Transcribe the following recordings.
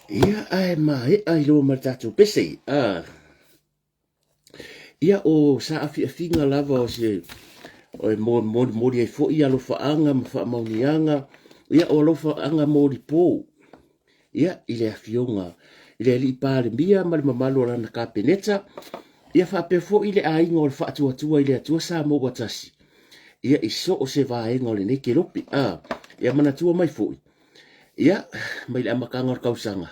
Ia, ae maea i loa ma le tatou pese. Ah. Ia, o saafiafiga lava o se o e molimoli ai foi alofaaga ma faamauniaga, ia o alofaaga molipo, ia, i le afioga i le Alii Palemia ma le mamalu o lana Kapeneta, ia faapea foi le aiga o le Faatuatua i le Atua Samoa ua tasi, ia i so o se vaega o lenei kelope. Ah, ia manatua mai foi, ia, mai le amataga o le tausaga,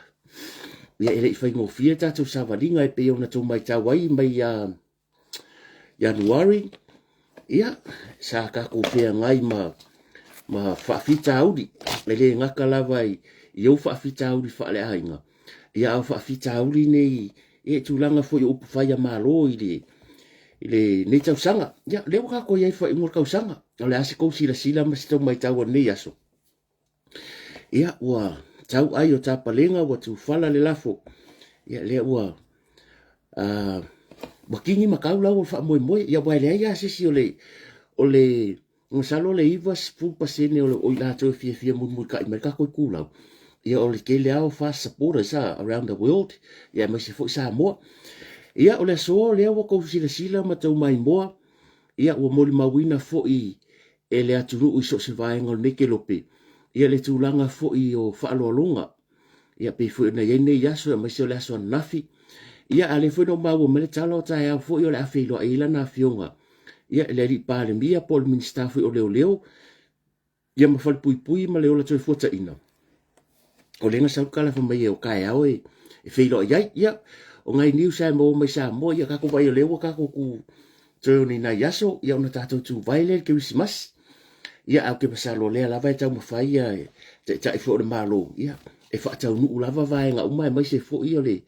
ia e le i faigofie le tatou savaliga e pei ona tou matau ai mai ia Ianuari, ia, sa tatou feagai ma, ma faafitauli, e le gata lava i, i ou faafitauli faaleaiga, ia a o faafitauli nei i tulaga foi o upufai a Malo i le, i lenei tausaga. Ia, lea ua tatou i ai i le faaiuga o le tausaga. O le a se tou silasila ma se tou matau o lenei aso? Ia, ua tau ai o tapalega ua tufala le lafo, ia lea ua ua kini ma kau lau o le faamoemoe. Ia aua e leai lava se isi o le o le masalo o le 90% o i latou e fiafia mulimulitai mai le tatou itulau, ia o le tele lava o FAST supporters around the world, ia aemaise foi Samoa. Ia o le aso lea ua tou silasila ma tou maimoa, ia ua molimauina foi e le atunuu i so o se vaega o lenei kelope, ia le tulaga foi o faaaloaloga, ia pei foi ona i ai nei aso aemaise o le aso ananafi. Ia a o lea foi na ou maua mai le tala o taeao foi o le a feiloai ai lana afioga ia le alii Palemia po o le Minisita foi o Leoleo, ia ma Falepuipui ma le Ola Toefuataina. O lea na sau le tala fai mai o taeao e feiloai ai. Ia, o nai news lava e maua mai Samoa, ia tatou vaai o lea ua tatou tu toe o ni nai aso, ia ona tatou tuvae lea i le Kerisimasi. Ia, ae ou te masalo o lea lava e taumafai ia Taitai foi o le Malo, ia, e faataunuu lava vaega uma aemaise foi o le...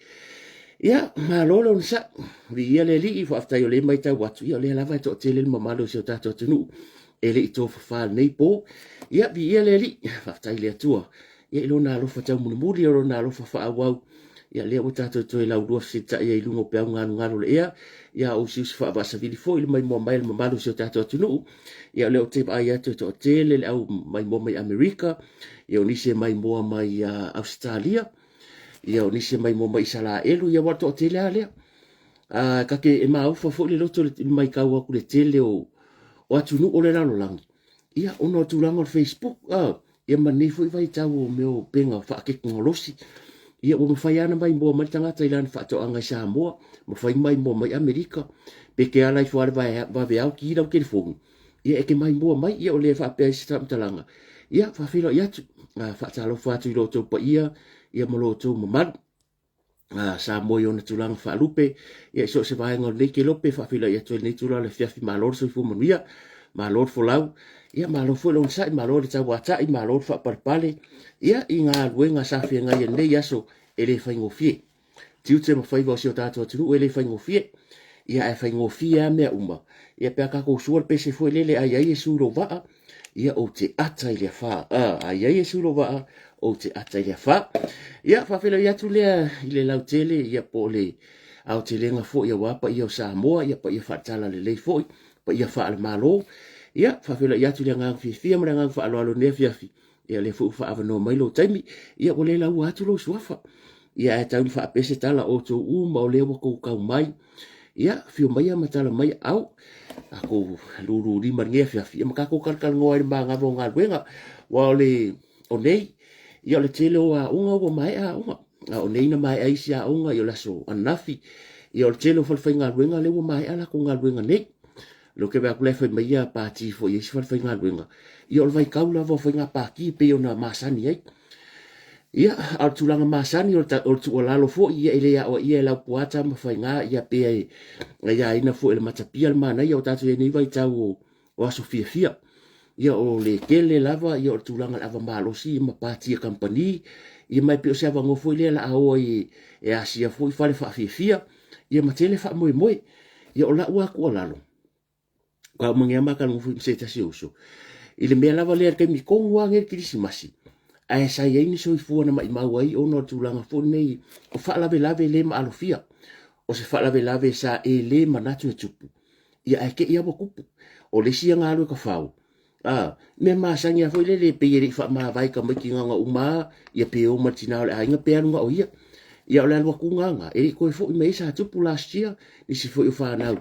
Ia, malo le onosai, viia le Alii, faafetai o lea e matau atu, ia o lea lava e toatele le mamalu o si o tatou atunuu e le i tofafa i lenei po. Ia, viia le Alii, faafetai i le Atua, ia i lona alofa taumulimuli, o lona alofa faaauau, ia lea ua tatou toe laulua fesilitai ai i luga o peau galugalu o le ea, ia a o usiusi faavaasavili foi le maimoa mai a le mamalu o si o tatou atunuu. Ia o lea ou te vaai atu e toatele le au maimoa mai Amerika, ia o nisi e maimoa mai Ausetalia, ia o nisi e maimoa mai Isalaelu, ia ua toatele lava lea. Ta te e maofa foi le loto i le matau atu i le tele o atunuu o le lalolagi, ia ona o le tulaga o le Facebook, ia ma lenei foi vaitau o mea o upega faatekonolosi, ia ua mafai lava ona maimoa mai le tagata i lana faatoaga i Samoa, mafai ona maimoa mai Amerika, pe te ala ifo lava i le vaveao ki lau telefoni, ia e te maimoa mai, ia o lea e faapea ai se faamatalaga, ia faafeiloai atu, faatalofa atu i lo outou paia, ia ma lo outou mamalu. Samoa i ona tulaga faalupe, ia i so o se vaega o lenei kelope, faafeiloai atu ai lenei itula o le afiafi, malo le soifua manuia, malo le folau, ia malo foi le onosai, malo le tauatai, malo le faapalepale, ia i galuega sa feagai ai lenei aso e le faigofie. Tiute ma faiva o si o tatou atunuu e le faigofie, ia ae faigofie lava mea uma, ia pe a tatou sua le pese foi lele, ai ai e sui lou vaa, ia ou te ata i le afā. Ai ai e sui lou vaa, ou te ata i le afā. Ia, faafeiloai atu lea i le lautele, ia po o le aotelega foi aua paia o Samoa, ia paia faaletala lelei foi, paia faale-Malo. Ia, faafeiloai atu i le agaga fiafia ma le agaga faaaloalo i lenei afiafi, ia lea foi ua faaavanoa mai lou taimi, ia ua le laua atu lou suafa. Ia ae tau ina faapea se tala o outou uma o lea ua tou tau mai. Ia, afio maia ma tala mai au, tatou lulu lima i lenei afiafi, ia ma tatou talatalanoa ai i le magava o galuega. Aua o le, o nei, ia o le tele o aoga ua maea aoga. A o nei na maea isi aoga, ia o le aso ananafi. Ia o le tele o falefaigaluega lea ua maea latou galuega nei. Lea ou te vaai atu la e fai mai ia pati foi i isi falefaigaluega, ia o le vaitau lava o faiga pati e pei ona masani ai. Ia, a o le tulaga masani o le tuualalo foi, ia e le aoaia e Laupua Tamafaiga, ia pe aiaina foi e le Matapia le manaia o tatou i ai nei vaitau o aso fiafia. Ia o le tele lava ia o le tulaga i le ava malosi ma pati a kamupani, ia ma e pei o se avanoa foi lea o le a o ai e asia foi fale faafiafia, ia ma tele faamoemoe. Ia o lau lava tuualalo, aua ua mania ma talanoa foi ma se tasi o uso, i le mea lava lea i le taimi tonu lava lenei o le Kerisimasi, ae sa i ai ni soifua na maimau ai ona o le tulaga foi lenei o faalavelave le maalofia. O se faalavelave sa e le manatu e tupu, ia ae te i lava ua tupu. O le isi ia na alu e tafao, A, mea masani lava foi lele e pei e le i faamavae tamaiti na ona uma lava, ia pe o ma le tina o le aiga pe alu na o ia. Ia o le alu atu lena, e le i toe foi mai ai, sa tupu last year, nisi foi o fanau,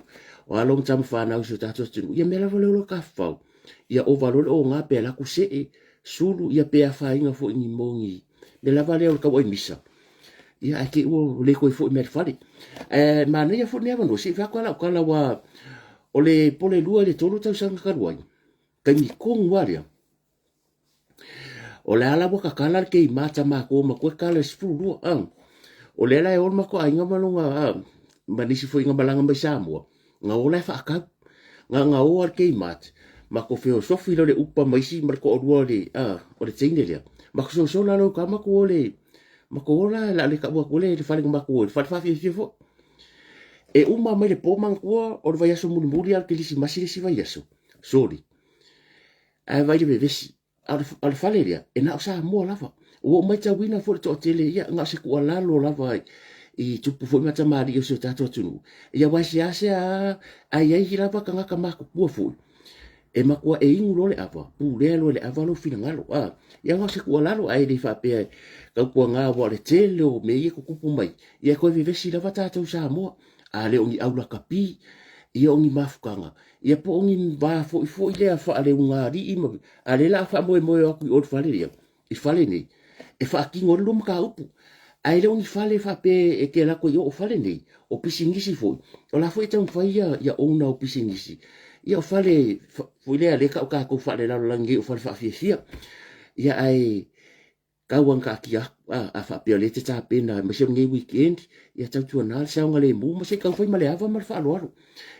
o alo ma tama fanau i si o tatou atunuu, ia mea lava lea o lo tafafao, ia ova loa le oga pe alu atu see, sulu, ia pe afaina foi i ni moni, mea lava lea o le tauaimisa, ia ae te i ua le toe foi mai i le fale. Ae manaia foi lenei avanoa, se i fai atu lava lau tala, aua o le po o le 2 i le 3 tausaga talu ai, taimi tonu lava lea, o lea la ua tatala le Kmart a matou matua e tatala i le 12, a. O lea la e o le matou aiga ma lona, a, ma nisi foi na malaga mai Samoa, na o la e faatau. Na ona o lava i le Kmart, matou feosofi loa i le upa ma isi ma le toalua o le, a, o le teine lea, matou sosola loa i uta matou o i le, matou o la, o le a le taua atua le fale na matou o ai, le fale faafiafia foi. E uma mai le po manatua o le vaiaso mulimuli a o le kerisimasi le isi vaiaso. Sorry. Ae vaai i le vevesi. A o le fale lea, e na o Samoa lava. Ua ou matauina foi le toatele, ia, na o se tuualalo lava i tupu foi ma tamalii o si o tatou atunuu. Ia, aua e seasea lava, ae i ai lava tagata matutua foi, e matua e inu loa le ava, pulea loa e le ava lou finagalo. A, ia na o se tuualalo, ae le faapea e tautuana aua o le tele o mea ia e tutupu mai, ia e toe vevesi lava tatou Samoa. A le o ni aulakapi, ia o ni mafutaga, ia po o ni va foi foi lea faaleugaalii ma, a lea la a faamoemoe atu i o i le fale lea, i fale nei, e faatino ai le lua mataupu. Ae le o ni fale faapea e te alu atu ai o fale nei, o pisinisi foi, o la foi e taumafai ia, ia owner o pisinisi. Ia o fale foi lea lea e tau tatou faalelalolagi nei o fale faafiafia. Ia ae tau lava ina taatia atu, a, a faapea o lea e te tapena aemaise o lenei weekend, ia tautuana le saogalemu ma se i taumafai ma le ava ma le faaaloalo.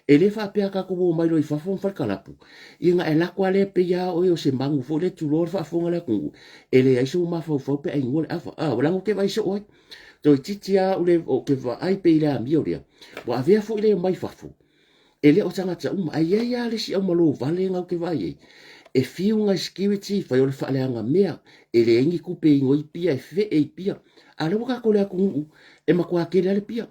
E le faapea a tatou o mai loa i fafo ma fai le kalapu, ia ona e alu atu lava lea pei lava oe o se manu foi lea tulou le faafofoga a le atunuu, e leai sou mafaufau pe a inua le ava. A, leaga ou te vaai soo ai. Toeitiiti lava au le, ou te vaai pei i le amio lea, ua avea foi le omai i fafo, e le o tagata uma, ae i ai lava le isi aumalovale na ou te vaai ai, e fiu nai security, fai o le faaleaga mea, e leai ni tupe e inu ai pia, e fee i pia. A o lea ua tatou le atunuu, e matua tele lava le pia.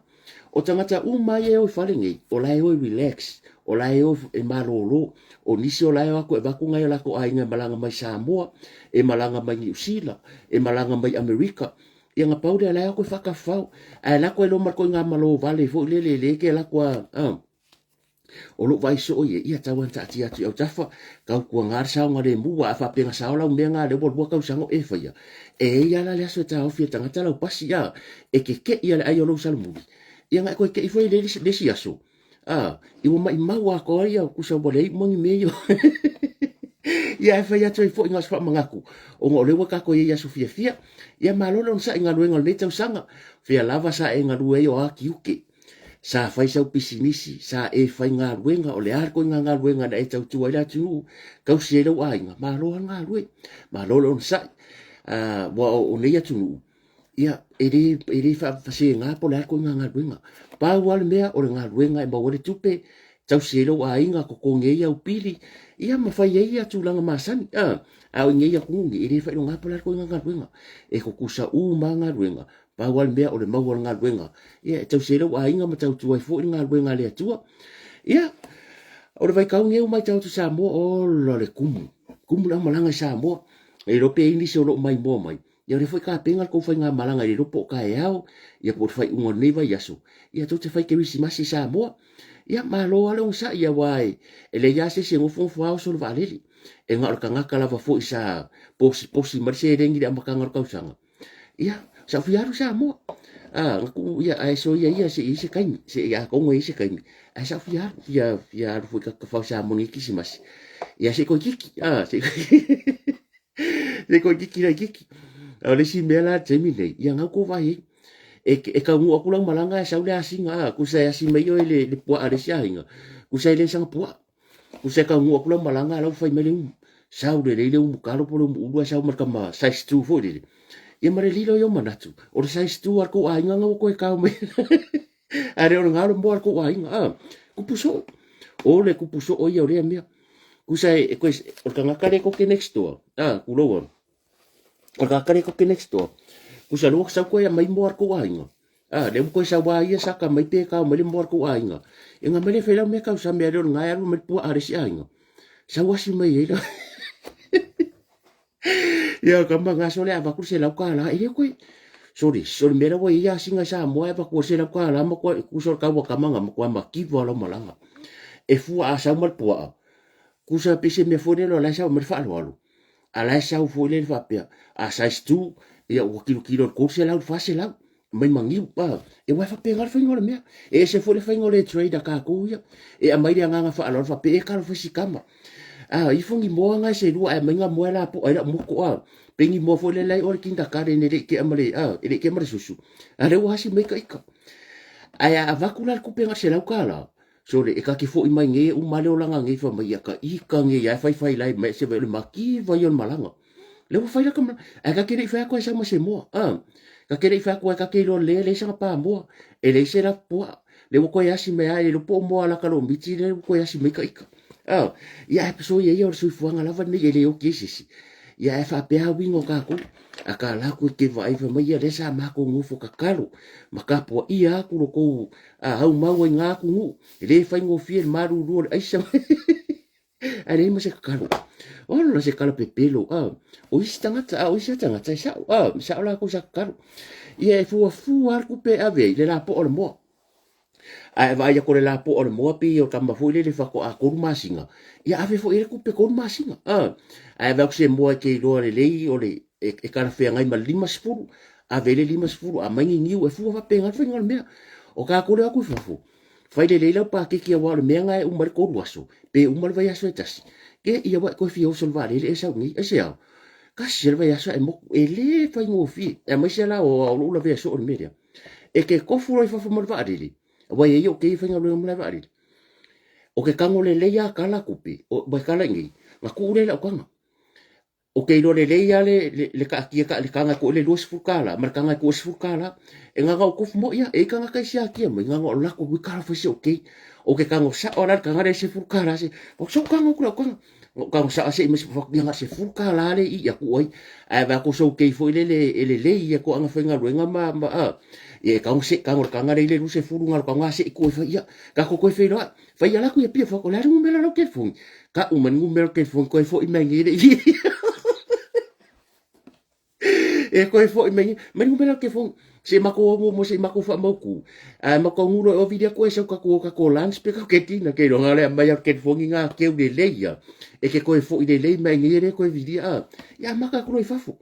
O tagata uma ia e o i fale nei, o la e o e relax, o la e o e malolo. O nisi o la e o atu e avatu nai o latou aiga e malaga mai Samoa, e malaga mai Niu Sila, e malaga mai Amerika. Ia na pau lea, o la e o atu e faatafafao. Ae alu atu ai loa ma le ituaiga malo vale foi lele, lea e te alu atu a, O lou vaai soo ia, ia tau lava ina taatia atu i autafa, tautuana le saogalemu, aua a faapea na sao lau mea na lea ua lua tausaga o e faia, e i ai lava la le aso e taofi e le tagata lau pasi, a, e keke'i lava le ai o lou salomuli, ia na e toe ke'i foi i le isi aso, a, ia ua maimau atoa ai ia tusa ua leai uma ni mea ia. Ia ae fai atu ai foi na o se faamanatu, ona o lea ua tatou i ai i aso fiafia, ia malo le onosai i galuega o lenei tausaga, fea lava sa e galue ai o a tiute. Sa fai sau pisinisi, sa e faigaluega, o le a le ituaiga galuega na e tautua ai le atunuu, tausi ai lou aiga, malo lava le galue, malo le onosai. Aua o nei atunuu, ia, e le, e le faasega po o le a le ituaiga galuega. Pau lava le mea, o le galuega e maua ai le tupe, tausi ai lou aiga, totogi ai au pili, ia ma fai ai ia tulaga masani. A o i nei atunuu nei, e le faailoga po o le a le ituaiga galuega. E tutusa uma lava galuega, Pau lava le mea o le maua o le galuega, ia e tausi ai lou aiga ma tautua ai foi le galuega a le Atua. Ia, o le vaitau lenei ua matau atu i Samoa, ola le kumu, kumu le aumalaga i Samoa. E iloa pe i ai nisi o lo o maimoa mai, ia o lea foi tapena le tou faigamalaga i le iloa po o taeao, ia po o le faaiuga o lenei vaiaso, ia tou te fai kerisimasi i Samoa. Ia, malo lava le onosai, aua e leai lava se isi e nofonofo lava oso le vaalele. E na o le tagata lava foi sa posiposi mai le seleni i le amataga o le tausaga, Ia, sa ou fia alu i Samoa. A, na tuu, ia, ae soia ia se i ai se taimi, se i atonu e i ai se taimi, ae sa ou fia alu, fia, fia alu foi tafafao i Samoa i lenei Kerisimasi. Ia, se i toeitiiti, a, se i se i toeitiiti laitiiti. A o le isi mea la i le taimi lenei, ia na ua outou vaai ai, e, e taunuu atu lau malaga ae sau le asiga, a, tusa e asi mai oe le, le puaa a le isi aiga, tusa e le saga puaa. Tusa e taunuu atu lau malaga a la ua fai mai le umu. Sau lelei le umu talo po o le umu ulu ae sau ma le tama size 2 foi lele. Ia ma le lilo ai o manatu, o le size 2 a le tou aiga na ua toe tao mai. Ae le o le galo moa a le tou aiga. Ah, kupu soo. O le kupu soo ia o lea mea. Tusa e, e koe, o le tagata lea koke next door. Ah, kulou o. O le tagata lea koke next door. Tusa lua sau koe mai moa a le tou aiga. A, lea ua toe sau lava ia saka mai pe kao mai le moa a le tou aiga. E nga mai le fai lau mea tau sa mea lea o le gae alu mai le puaa a le isi aiga. Sau asi mai ai la. Ia kama ngaso le avatu le $100 e le koe. Sorry, sorry mea la ua i ai asiga i Samoa e avatu le $100 ma koe kusa o le kau a kama nga ma koe makiva lau malaga. E fua a sau ma le puaa. Kusa pe se mea foi lele o la e sau mai le faaaloalo. A la e sau foi lele faapea, a size 2, ia ua kilokilo i le 300 i le 400 mai magiu. A, e aua e faapena le faiga o le mea. E ese foi le faiga o le trade a tatou ia. E aumai le agaga faaaloalo faapea, e talofa i si tama. A, ifo ni moa na e se lua ae aumai na moa e lapoa ai lau moto. A, pe ni moa foi lele ai o le kindergarten e le i tea ma le, a, e le i tea ma le susu. A lea ua asi mai ka ika. Ae a avatu la le tupe na o le $100, Sole, e kake foi mai nei e uma le olaga nei fai mai ia ka ika nei ae fai fai lai mai se vai o le makiva ia o le malaga. Le ua fai la ka malaga. Ae kake le i fai atu ai sau ma se moa. Ah, kake le i fai atu ai kake iloa le leai sanga pa moa. E leai se la puaa. Le ua koe asi mai ai le po o moa la ka lo miti le ua koe asi mai ka ika. Ah, ia ae so ia ia o le soifuaga lava nei e le oki ai se isi. Ia ae faapea uiga o tatou. Akā la koe ke vaai fai mai ia lea sa matou nofo tatalo ma tapuaia atu lo tou aumau ai na atunuu. E le faigofie le malulu o le aisa. Ae leai ma se tatalo. Ola se tala pepelo, a. O isi tagata, a o isi tagata e sao, a, e sao latou sa tatalo. Ia e fuafua lava le tupe e ave ai le lapoa o le moa. A e vaai atu o le lapoa o le moa pei o tama foi lele faatoa 3 masina, ia ave foi i ai le tupe 3 masina. A, ae vaai atu se moa e te iloa lelei o le e talafeagai ma le 50, ave i ai le 50, aumai ni niu, e fua faapena le faiga o le mea. O tatou lea o atu i fafo, fai lelei lau paketi aua o le mea lena e uma ai le 3 aso, pe uma le vaiaso e tasi, ke ia ua e toe fia oso i le vaalele e sau i inei. Aisea? Tasi lava le vaiaso ae motu, e le faigofie, aemaise la o lou lavea soo i le mea lea. E te tofu loa i fafo ma le vaalele, aua e i ai ou kei faigaluega malae vaalele. O ke tago lelei lava tala tupe, ua e tala i nei, na tuu lea i lau taga. O ke iloa lelei lava le taatia le taga e tuu ai le $20 ma le taga e tuu ai le $10. E na ona ou tofu moi lava, e i ai tagata e siakia mai, na ona ou lako ui tala fai se ou kei. O ke tago sao lava la i le taga lea i le $10 se, se ou tago atu i lau taga. Tago sao se i mai ia na o le $10 lea i i atu ai. Ae vaai atu sou kei foi lele e lelei ia toaga faigaluega ma ma a. Ia e tago se tago le taga lea i le 20 na o le tago se i tuu ai fai ia. Tatou toe feiloai. Fai ala atu ia pia fai o le a le numera o lau telefoni. Tau mai le numera o le telefoni toe foi mai nei le i. E toe foi mai nei, mai le numera o le telefoni. Se i matou o muamua se i matou faamautu. Ae matou taunuu loa e vili atu e sau tatou o tatou lunch pe tatou dinner ke iloa na o le aumai lava o le telefoni na keu lelei ia. E te toe foi lelei mai nei e le toe vilia a. Ia amata atu loa i fafo.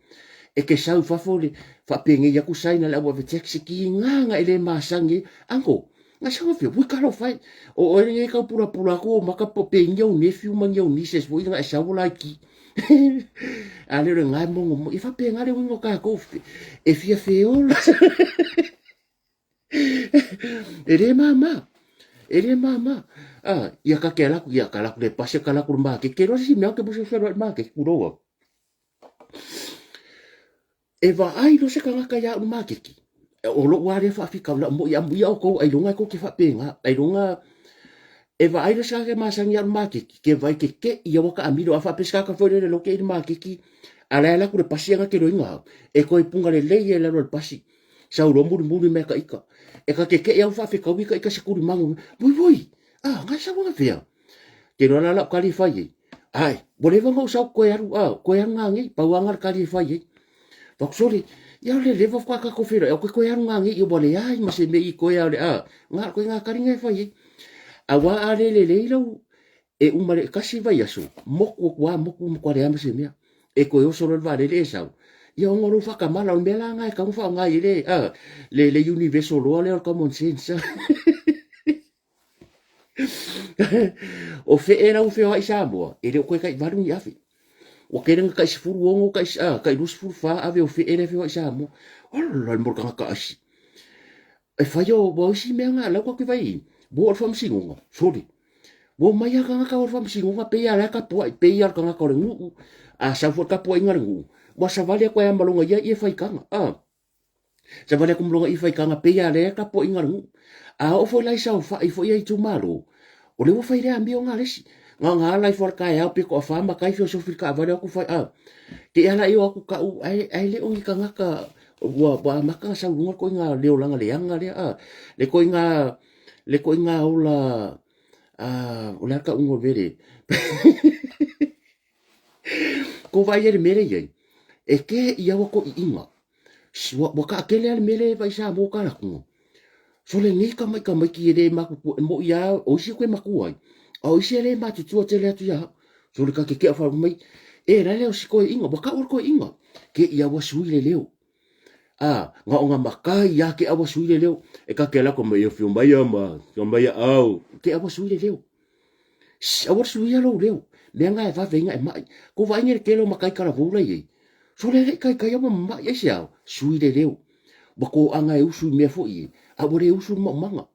E te sau i fafo le faapenei atu sign a le au ave taxi tiga na e le masani ai. Uncle, Na sau afio, ui talofa e. O oe lenei e tau pulapula atu ou maka po pe ni ou nephew ma ni ou nieces foi na e sau o laiti. A le o le na e mongo mo. E faapena le uiga o tatou e fia feola. E le mama. E le mama. Ah, ia ka ke ala atu, ia ka ala atu le pasi, ka ala atu le maketi. Ke loa se isi mea o ke musu whenua i le maketi, kulou au. E vaai loa se tagata iā au i le maketi, o lou lava lea faafitauli, o le a amuia outou ailoga e tou te faapena, ailoga e vaai loa se tagata e masani iā au i le maketi, ke vaai ke te'i au a taamilo. A faapea se tagata foi lele loa te'i i le maketi, a o la e alu atu i le pasi ana ke loiga au, e toe puna lelei ai i lalo o le pasi. Sau loa mulimuli mai ka ita. E ka kekeʻi au faafetaui ka ita sekulimago. Voi voi, ah, ngai sau anafea. Ke loa la lau kali e fai ai. Ai, ua leva ona ou sau koe alu, ah, koe alu ngā nei, pau anga le kali e fai ai. Faku sole, ia le leva whaka kako whera, e koe alu ngā nei, ia ua leai ma se mea i koe au le, ah, ngā, koe ngā kali ngai fai ai. A wā a lele lei lau, e uma le kasi vaiaso, moku aku a moku ma kua leai ma se mea. E koe oso loa le vaalele e sau. Ia ona o lou faakamala, o le mea la lena e tatau ona faaaoga i ai le, a, le, le universal law lea o le common sense. O fee la ua feoai i Samoa, e le o toe tai 8 ni ave. Ua tele na tai 16, tai, a, tai 24 ave o fee lea e feoai i Samoa. Ola le mo le tagata aisi. E fai o, ua isi mea na lau tatou te vaai i, ua oo i le faamasinoga, sole. Ua omai lava tagata o le faamasinoga, pei lava o la e tapuai, pei lava o le tagata o le nuu, a sau foi le tapuaiga a le nuu, ua savali atu ai lava ma lona ia ia faitaga, a. Savali atu ma lona ia faitaga, pei lava o lea e tapuaiga a le nuu. A oo foi la i saofai foi ia itumalo, o lea ua fai le amio na a le isi. Na ona ala ifo lava i le taeao pe toafa matai feosofi i le taavale o atu fai, a. Te i lava la o atu tau, ae le o ni tagata ua amata ona sau i luga le ituaiga le olaga leaga lea, a. Le ituaiga, le ituaiga ola, a, o le a le tauga o le mea lea? Kou vaai ai i le mea lea e i ai, e te i aua toʻiiga, ua taatele lava le mea lea e vaai Samoa ka latuga. So lenei tamaiti tamaiti e le matutua, e moi lava o isi e matua ai, a o isi e le matutua tele atu ia au. So le ka kekeʻa fai mai, e la le o si toeaina, ua tau o le toeaina, ke ia ua sui le leo. A, na o na makai ia ke ua sui le leo. E ka ke lako mai afio mai ia ma, mai ia au, ke ua sui le leo. Shh, aua le suia lou leo. Mea na e vave ai na e mai. Kou vaai nei le tele o matai talavou la i ai. Sole le i kaikai a ua mamai ai se ao, sui le leo. Ua toaga e usu i mea foi e, a ua le usu le maumaga.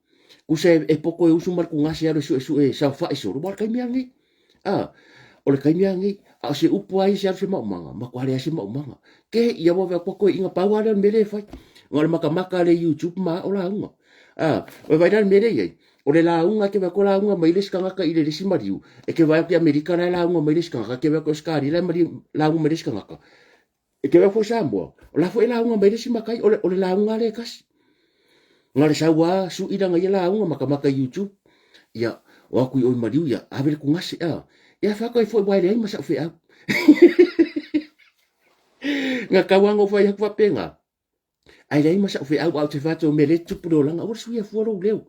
Kusa e, e poto e usu ma le tugase e alu e suesue e saofai solo, ua o le taimi lava lenei. A, o le taimi lava lenei. A o se upu lava ia se alu se maumaga, matua leai se maumaga. Ke ia ua vea kua toeaiina, pau lava lea o le mea lea e fai. Na o le matamata lea i YouTube ma ao lauga. A, ua vaai la le mea lea e i ai. O le lauga e te vaai atu lauga mai le isi tagata i le isi maliu, e te vaai atu i Amerika la e lauga mai le isi tagata, e te vaai atu i Ausetalia la e lauga mai le isi tagata. E te vaai foi Samoa, o la foi e lauga mai le isi matai, o le lauga lea e tasi. Na le sau lava sui lana ia lauga matamata i YouTube, ia, o atu i o i maliu, ia, ave le tugase, a. Ia, fai atu ai foi, ua e leai ma sau feau. Na tau lava ona ou fai atu faapena, Ae leai ma sa'u feau a ou te fai atu o mea lea e tutupu i le olaga, aua le suia fua lou leo.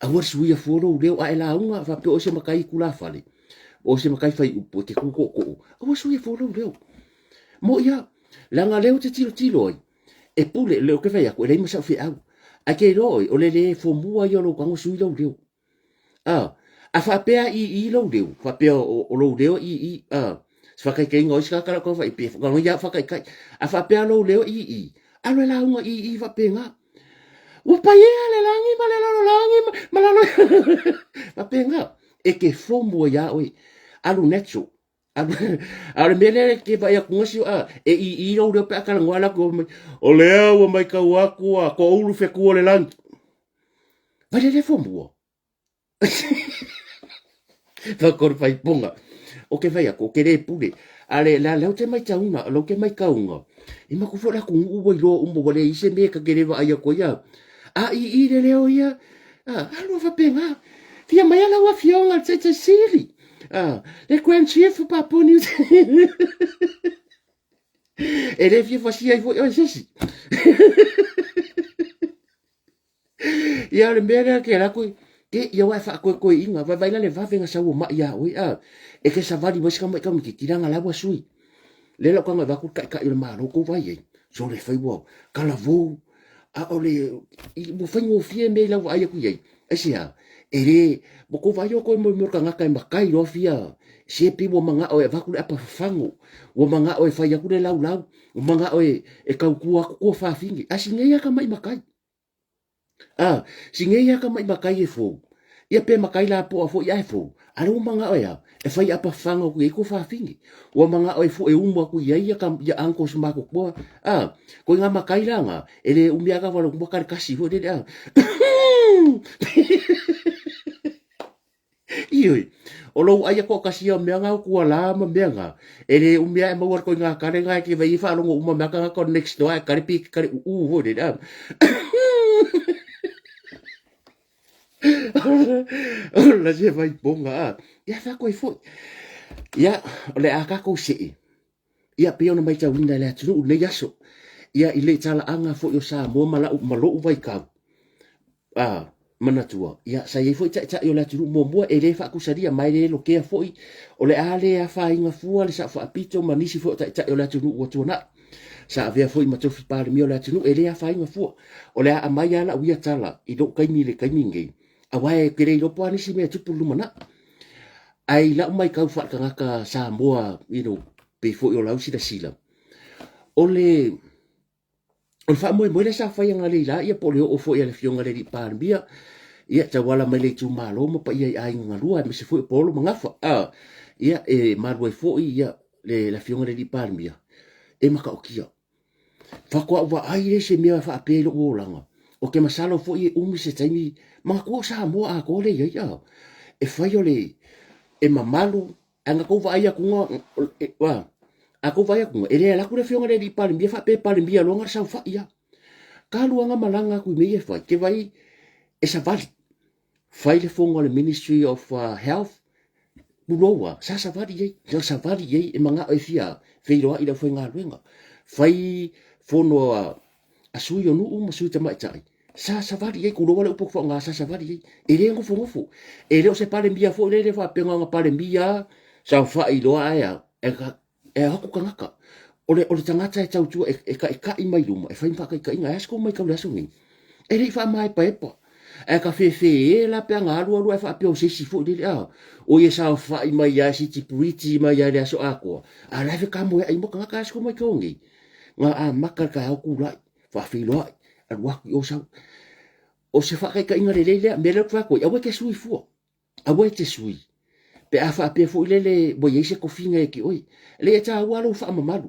Aua le suia fua lou leo, a e lauga faapea o oe se matai tulafale, o oe se matai faiupu e te tu tootoo, aua le suia fua lou leo. Mo'i lava, leaga o lea ou te tilotilo ai, e pule, o lea ou te fai atu, e leai ma sa'u feau. Ae te iloa oe, o le le fomua ia o lou tago sui lou leo. A, a faapea i i lou leo, faapea o lou leo i i, a, se faataitaiga o isi tagata lau fai, pe whakanoia ia whakaikai. A faapea lou leo i i, alo e lauga i i faapena. Ua paia le lagi ma le lalolagi ma lalo. Faapena. E te fomu ai iā oe. Alu natural. A o le mea lea ke vaai atu gasi a e i i lou leo pe a talanoa ala atu mai o lea ua maitau atu a toulu fetu o le lagi. Vai le le fomua. Whakor whai ponga. O ke whai aku, o ke le pule. A le, la lau te maitaunga, lau te maikaunga. I maku fo la ku ngu ua iloa uma wale i se me ka kere wa ai ako ia. A i i le leo ia. A, alua whapenga. Fia mai ala ua fionga te te sili. Ah, le Grand Chief o Papua New E le fia fasia ai foi oe se isi. Ia o le mea lea ke lako ke ia wa faakoekoeina vaivai la le vave na sau o mai iā oe a e ke savali mai se tamai tamaititi leaga la ua sui lea la ou tago e avatu le taitai o le Malo tou vaai ai so le fai ua talavou a o le ua faigofie mea i lau vaai atu i ai Aisea? E lē, ua tou vaai outou i mea o tagata e matai loa fia se pei ua manao e avatu le apa fafago, ua manao e fai atu le laulau, ua manao e, e tautua atu tua fafine. A si nei lava tamai matai. A, si nei lava tamai matai e fou. Ia pe matai lapoa foi ae fou. A lea ua manao e a? E fai apa fafago atu i ai tua fafine. Ua manao e e umu atu i ai ia, ia uncles matutua. A, ko ngā matai la ngā, e le umi aga wala kuma kare kasi foi lele a. Ioi, o lou ai ako kasi o mea ngā o kua la ma mea ngā. E le umi a e maua ko ngā kare ngā e ke wei e whaalongo uma mea ka ngā ko next door e kare pi kare uu foi lele a. O la se vai ponga a. Ia wha koe foi. Ia, o le a kākou see. Ia, pei ona maitauina e le atunuu lenei aso. Ia, i le talaaga foi o Samoa ma lau, ma lo'u vaitau, a, manatua, ia, sa i ai foi taitai o le atunuu muamua e le faakusalia ma e le lokea foi o le a le afaina fua le Sao Faapito ma nisi foi o taitai o le atunuu ua tuanai. Sa avea foi ma tofi Palemia o le atunuu e le afaina fua. O le a aumai lava lau ia tala i lou taimi i le taimi lenei, aua e te le iloa po o a nisi mea e tupu i le lumanai. Ae i lau maitau faaletagata Samoa, you know, pei foi o lau silasila, o le, o le faamoemoe lea sa fai analeila ia po o le oo foi a le Afioga i le Alii Palemia, ia tauala mai le itumalo ma paia i aiga galua aemaise foi o Paolo ma Gafa. Ah, ia e malu ai foi ia le, le Afioga i le Alii Palemia e matautia. Faatoa ou vaai lea i se mea e faapea i lou olaga, ou te masalo foi e umi se taimi, manatua o Samoa atoa lea e i ai a, e fai o le, e mamalu, ae na tou vaai atu na, a tou vaai atu na, e le alu atu le afioga i le alii Palemia faapea e Palemia loa na o le saofai lava. Talu lava ona malaga atu i mea ia e fai, ke vaai e savali, fai le fono a le Ministry of Health, tulou a, sa savali i ai, sa savali i ai e manao e fia feiloai i le aufaigaluega. Fai fono a, a sui o nuu ma sui tamaitai, sa savali i ai, tulou a le upu faaaoga, sa savali i ai. E le nofonofo, e le o se Palemia foi lele faapea na ona Palemia, saofai loa ae a, e E aku tagata. O le, o le tagata e tautua, e, e taʻitaʻi mai luma, e fai ma faataitaiga, e a se kou maitau i le aso nei? E le i faamaepaepa. Ae ka fefe e la pe ana alu alu ae faapea o se isi foi lele, a, o ia saofai mai lava e siti puriti mai lava i le aso atoa, a la e fekamoeaʻi uma tagata, e a se kou maitau nei? Na amata le taeao tulai, faafeiloai, alu atu i o sau. O se faataitaiga lelei lea, mea lea ou te fai atu ai, aua e te sui fua. Aua e te sui. Pe a faapea foi lele ua i ai se tofiga ia te oe, leai e taua lava lou faamamalu.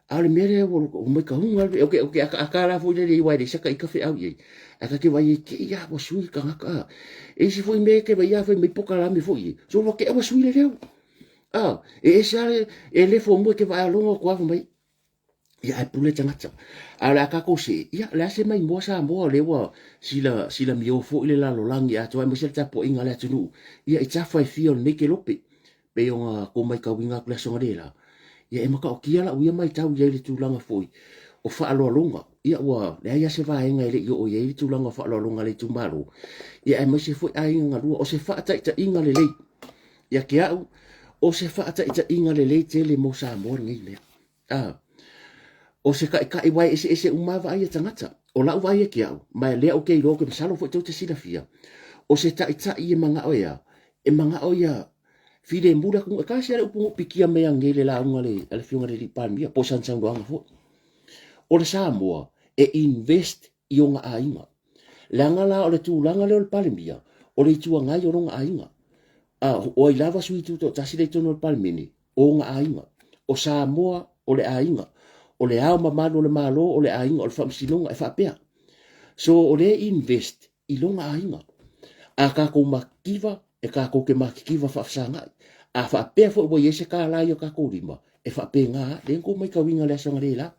A o le mea lea ua ua maitauga le ou te akaaka la foi lele aua e leai sa ita feau i ai. Ae ta te vaai ai te i lava ua sui le tagata a. E isi foi mea e te vaai a fai mai polokalame foi ia, solo ua tea ua sui le leo. A, e ese lava le, e le fuamua e te vaai logo atu lava fai mai, ia ae pule tagata. A o le a tatou see, ia o le a se maimoa Samoa o lea ua sila, sila mio foi le lalolagi atoa aemaise le tapuaiga a le atunuu, ia i tafa e fia o lenei kelope. Pei ona tou matauina atu i le aso analeila, ia e matautia lau ia matau i ai i le tulaga foi o faaaloaloga. Ia ua leai lava se vaega e le i oo i ai le tulaga o faaaloaloga a le itumalo, ia aemaise foi aiga galua. O se faataitaiga lelei ia te au, o se faataitaiga lelei tele mo Samoa lenei mea. A, o se taitai aua e eseese uma lava vaai a tagata. O lau vaai ia te au, ma o lea ou te iloa, ou te masalo foi tou te silafia, o se taitai e manao e a? E manao ia filemu le atunuu. E tasi lava le upu na ou pikia mai ananei i le lauga a le Afioga i le Palemia, po o sana saunoaga foi. O le Samoa e invest i ona aiga. Leaga la o le tulaga lea o le Palemia, o le Itu Agai o lona aiga. A, o ai lava sui tutoatasi lea i totonu o le Palemene, o ona aiga. O Samoa o le aiga. O le Ao Mamalu o le Malo o le aiga, o le Faamasinoga, e faapea. So o lea e invest i lona aiga. A tatou matitiva, e tatou te matitiva faafesagai. A faapea foi ua i ai se tala i o tatou lima, e faapena lava. Lea na tou matauina i le aso analeila.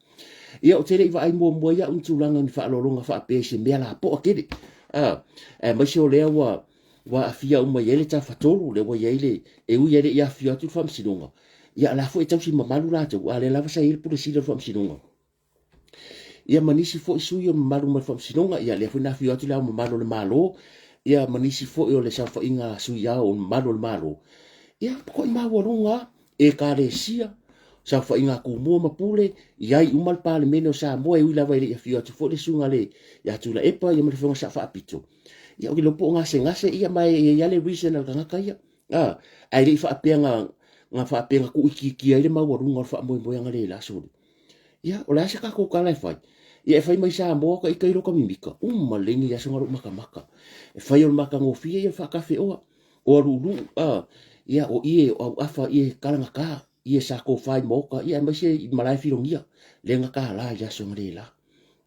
Ia ou te le i vaai muamua ai au i ni tulaga ni faaaloaloga faapea i se mea lapoa tele. A, aemaise o lea ua ua aafia uma i ai le Tafatolu, lea ua i ai le, e ui e le i afifio atu le Faamasinoga, ia o la foi e tausi mamalu latou, a o lea lava sa i ai le Pule Sili o le Faamasinoga. Ia ma nisi foi sui o mamalu mai le Faamasinoga, ia lea foi na afifio atu le Ao Mamalu o le Malo, ia ma nisi foi o le saofaiga a sui ao o mamalu o le Malo. Ia, matua maualuga lava Ekalesia, saofaiga a Tumua ma Pule, i ai uma le Palemene o Samoa, e ui lava e le i afio atu foi le susuga ia Tuilaepa ia ma le Afioga i le Sao Faapito. Ia, ou te iloa po o gasegase, ia ma e i ai lava le reason a le tagata ia. A, ae le i faapea na, na faapea na tuuitiitia ai le maualuga o le faamoemoe analeila, sole. Ia, o le a se tatou tala e fai? Ia, e fai mai Samoa ka ita i lota mimita. Uma lelei nei aso na lou makamaka. E fai o le matagofie ia le faatafeoa. O aluuluu, a, ia, o ie, o auafa, ie kalagata, ie sa tofa i maota, ia, aemaise i malae filogia, lea na tala i le aso analeila.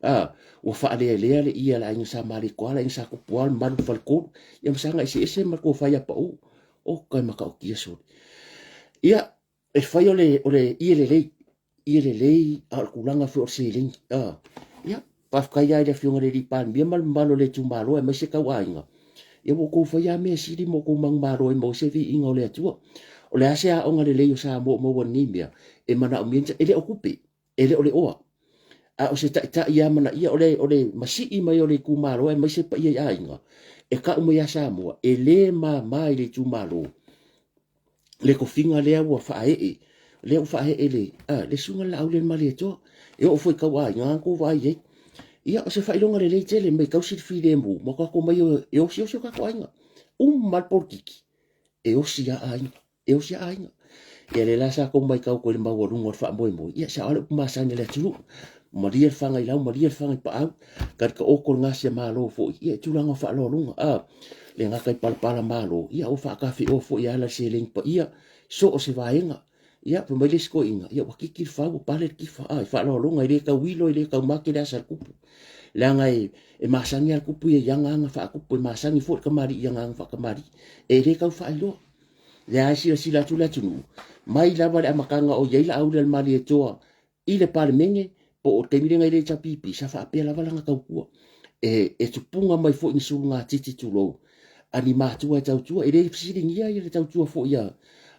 A, ua faalealea le ie a le aiga Sa Malietoa, le aiga Sa Tupua, le mamalu i le faletolu, ia ma saga eseese ma le tofa ia Pau. Oka e matautia sole. Ia, e fai o le, o le ie lelei, ie lelei, a o le tulaga foi o le seleni. A, ia, faafetai lava i le Afioga i le Alii Palemia ma le mamalu o le itumalo aemaise tauaiga. Ia ua outou faia lava mea sili ma outou manumalo ai maua se viiga o le Atua. O le a se aoga lelei o Samoa o maua i lenei mea, e manaomia, e le o tupe, e le o le oa. A o se taitai e amanaia, o le, o le masii mai o le itumalo aemaise paia i aiga, e tau mai ia Samoa, e le mama i le itumalo le tofiga lea ua faaee, lea ua faaee le, a, le susuga i le Laaulialemalietoa. E oo foi i tauaiga na tou vaai i ai. Ia, o se faailoga lelei tele mai tausi le filemu ma tatou omai e osiosi o tatou aiga. Uma lava le polokiki, e osi lava aiga. E osi lava aiga. Ia lea la sa tou matau atu i le maualuga o le faamoemoe, ia sao lava le upu masani a le atunuu. Malie le faga i lau, malie le faga i paau, tali taoto le gasia malo foi, ia i tulaga o faaaloaloga. A, le gata i palapala malo, ia ua faatafeoa foi e ala i le seleni paia, so o se vaega. Ia, fai mai le isi toeaina, ia ua kiki le fau, ua pale le tifa, a, i faaaloaloga, e le tauilo, e le taumate le asa a le tupu. Leaga e, e masani lava le tupu ia i ana aga faatupu, e masani foi le tamalii i ana aga faatamalii. E le tau faailoa. Lea e silasila atu le atunuu, mai lava le amataga o i ai Laauli-a-le-Malietoa i le Palemene, po o le taimi lea na i le HRPP, sa faapea lava lana tautua. E, e tupuga mai foi ni sulugatiti tulou, a ni matua e tautua. E le fesiligia ia le tautua foi a,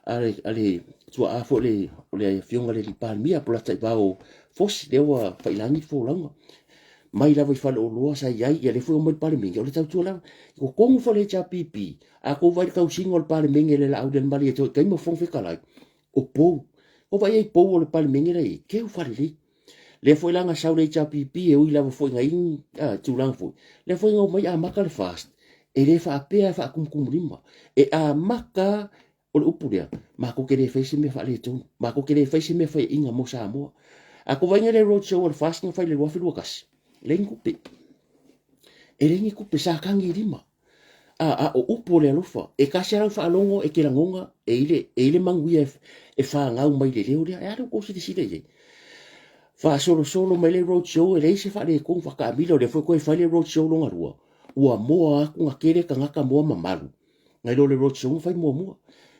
a le, a le tuaa foi le, o le afioga i le Palemia, po o Lataivao Fosi, lea ua faiilagi le folauga. Mai lava i faleoloa sa i ai, ia lea foi ua omai i le Palemene, o le tautua lava. I totonu foi o le HRPP, a tou vaai i le tausiga o le Palemene e le Laauli-a-le-Malietoa i taimi o Fofoga Fetalai, o pou. Ua vaai ai pou o le Palemene la e i ai, keu faalelei. Lea foi la na sau le HRPP e ui lava foi na i ai tulaga foi, lea foi na omai amata le FAST, e le faapea e faatumutumulima. E amata o le upu lea, matou te le faia se mea faaletonu, matou te le faia se mea faiaina mo Samoa. A tou vaaiga i le road show a le FAST na fai i le 2021, leai ni tupe. E leai ni tupe, sa tagi i lima. A, a o upu o le alofa, e tasi lava lau faalogo e te lagona e i le, e i le manuia e, e fanau mai le leo lea. E a le tou silasila i ai? Faasolosolo mai le road show e leai se faaletonu faataamilo, lea foi toe fai le road show lona lua, ua moa atu na tele tagata moa mamalu nai lo le road show na fai muamua.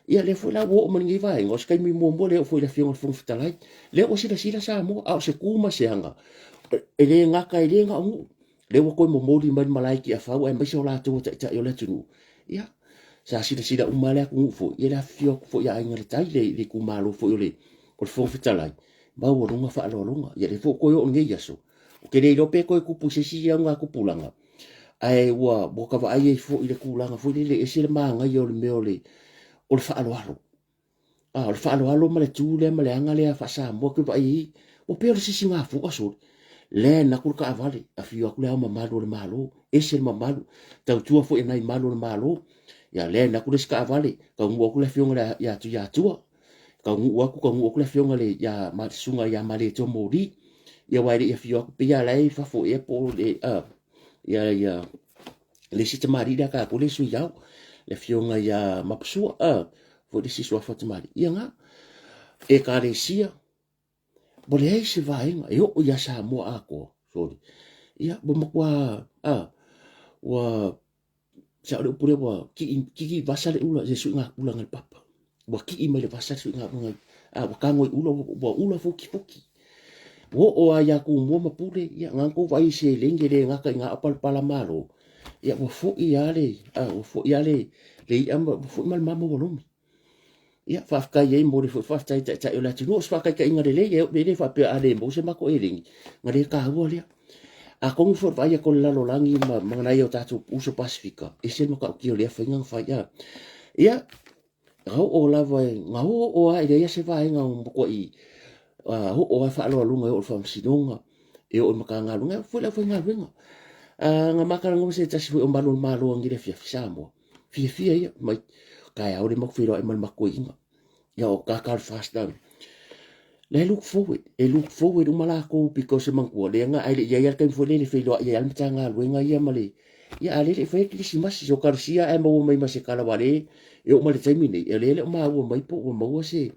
Ia lea foi la ua oo mai lenei vaega, o se taimi muamua lea oo foi i le Afioga i le Fofoga Fetalai, lea ua silasila Samoa, a o se tu ma se aga, e le gata e le na o nuu, lea ua toe momoli mai le malae i Tiafau aemaise o latou o taitai o le atunuu. Ia, sa silasila uma lava le atunuu foi, ia le afifio atu foi a Aiga i le Tai, le itumalo foi o le Fofoga Fetalai, maualuga faaaloaloga. Ia lea foi ua toe oo i lenei aso, ou te le iloa pe toe tupu i se isi augatupulaga, ae ua ua ta vaai ai foi i le tulaga foi lele, e ese le manaia o le mea o le o le faaaloalo. A o le faaaloalo ma le tu lea ma le aga lea faa-Samoa ou te vaai ai, ua pei o le sisigafua sole. Land atu le taavale, afio atu le Ao Mamalu o le Malo, ese le mamalu, tautua foi i nai malu o le Malo. Ia land atu le isi taavale, taunuu atu le afioga ia Tuiatua, taunuu atu, taunuu atu le afioga ia Susuga ia Malietoa Moli. Ia aua e le i afio atu, pei lava la e i fafo ea po o le, ia, ia, le isi tamalii lea tatou le sui ao, le afioga ia Mapusua, foi le isi suafa tamalii. Ia na, ekalesia, ua leai se vaega e oo ia Samoa atoa, sorry. Ia, ua matua, ua, sa o le upu lea ua kii, kii vasa le ula, le suiga ula ngai le papa. Ua kii mai le vasa le suiga ula ngai, ua tago i ula, ua ula fukifuki. Ua oo lava ia Tumua ma Pule, ia, na tou vaai i seleni e le gata i na o palapala malo, ia, ua foi lava le, ua foi lava le, le i'a ma, ua foi ma le mama ua lomi. Ia, faafetai ai mo le foi faafetai i taitai o le atunuu. O se faataitaiga lelei, e le faapea a le maua se matou eleni, na le taua lea. Atonu foi o le vaai atu o le lalolagi ma, ma nai o tatou uso Pasefika, ese le matautia o lea faiga na fai. A. Ia, na oo lava, na oo lava, e leai se vaega o matuai oo lava faaaloaloga e oo i le faamasinoga, e oo i Matagaluega, e oo foi i le aufaigaluega. Na ma talanoa ma se tasi foi o malu o le Malo angiai le afiafi Samoa, fiafia ia, mai taeao le matou feiloai ma le matou toeaina. Ia o tata le fast down. La e look forward, e look forward uma latou because e manatua lea na ai le iai le taimi foi lele feiloai ai le Matagaluega ia ma le ia a lele e fai kerisimasi so talosia ae maua mai ma se tala aua le e oo mai le taimi nei e le o maua mai po ua maua se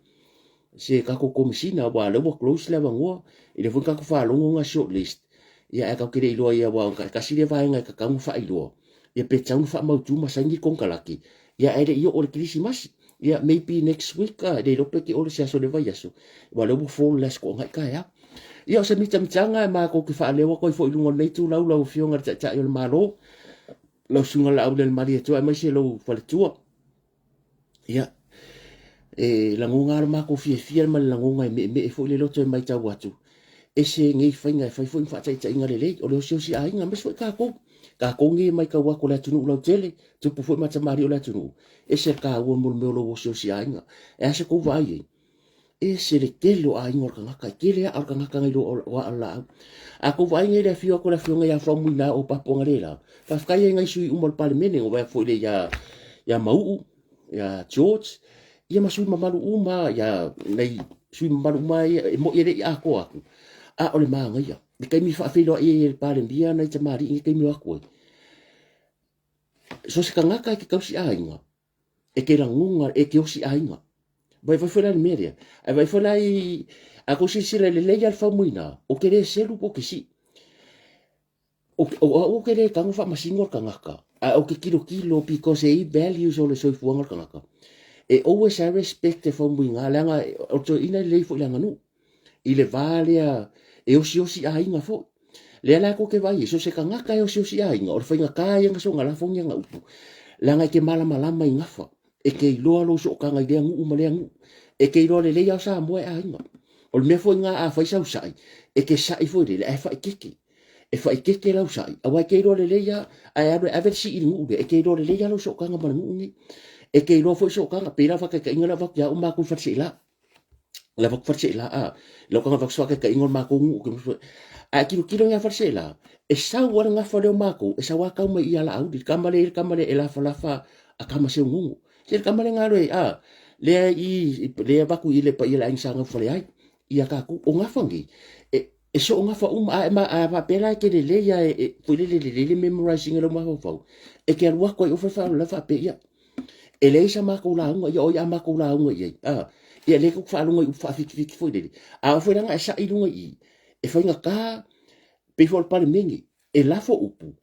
se tatou komesina aua lea ua close le avanoa e le foi tatou faalogo na short list ia ae tatou te le iloa ia aua e tasi lea vaega e tatau ona faailoa ia pe tatau ona faamautu ma saini konekarate ia ae le i oo i le kerisimasi ia maybe next week e le iloa pe te oo i se aso o le vaiaso aua lea ua fall le aso toanai taeao. Ia o se mitamitaga e matou te faaleo atu ai foi i luga o lenei itulau lau Afioga i le Taitai o le Malo, lau Susuga Laaulialemalietoa aemaise lou faletua. Ia, e lagona lava lo matou fiafia ma le lagona e meemee foi le loto e matau atu, ese nei faiga e fai foi ma faataitaiga lelei, o le osiosi aiga, aemaise foi tatou. Tatou nei e matau atu o le atunuu lautele, tupu foi ma tamalii o le atunuu, ese le taua mo le mea o lou osiosi aiga. E a se tou vaai ai? Ese le tele o aiga o le tagata, e tele aa o le tagata nai lo o aa o le laau. A tou vaai nei i le afio atu o le afioga ia Faumuina o Papuagalelā, faafetai ai nai sui uma o le Palemene, ua vaai atu foi le ia, ia Mauu, ia George, ia ma sui mamalu uma, ia nai sui mamalu uma ia, e moi e le i atoa atu. A o le manaia, le taimi faafeiloai ai e le Palemia nai tamalii nei taimi o atu ai. So se tagata e te tausi aiga, e te lagona, e te osi aiga. Vai vai foi la le mea lea. Ae vai foi la i, a kou silasila lelei lava le faumuina, o te le selu po o te sii. O, o au ou te le tago faamasino le tagata, ae ou te tilotilo because e i ai values o le soifuaga o le tagata. E always I respect le faumuina, leaga o le toeaina e lelei foi i le aganuu. I le va lea e osiosi aiga foi. Lea la tou te vaai ai, so o se tagata e osiosi aiga, o le faigata ia ona soona lafo ni ana upu, leaga e te malamalama i gafa, e te iloa lou sootaga i lea nuu ma lea nuu. E te iloa lelei lava o Samoa e aiga. O le mea foi lena a fai sau sa'i, e te sa'i foi lele ae faaeteete. E faaeteete lau sa'i, aua e te iloa lelei lava, ae alu e ave le sii i le nuu lea, e te iloa lelei lava lau sootaga ma le nuu lenei. E te iloa foi sootaga, pei la o le faataitaiga lea e avatu ia au matou i Faleaseela. Le avatu Faleaseela, a, lau taga avatu se faataitaiga o le matou nuu, ae tilotilo ia Faleaseela, e sau lava le gafa lea o matou, e sau lava tau mai i Alauli, le tama lea e i ai le tama lea e lafalafa a tama seugugu. Se le tama lea na alu e, a, lea i, lea e avatu i le paia o le aiga sa Gaufaleai, ia tatou. O gafa nei, e, e soo gafa uma, a, ma, a faapea la e te lelei a, e, foi lele lelei le memorize ina lou mafaufau, e te alu atu ai oe fai faalavelave faapea, ia, e leai sa matou lauga, ia o ai a matou lauga i ai, a, ia lea tou te faalogo i upu faafitifiti foi lele, a oo foi la ina e sai i luga i i, E faigata, pei foi o le Palemene, e lafo upu,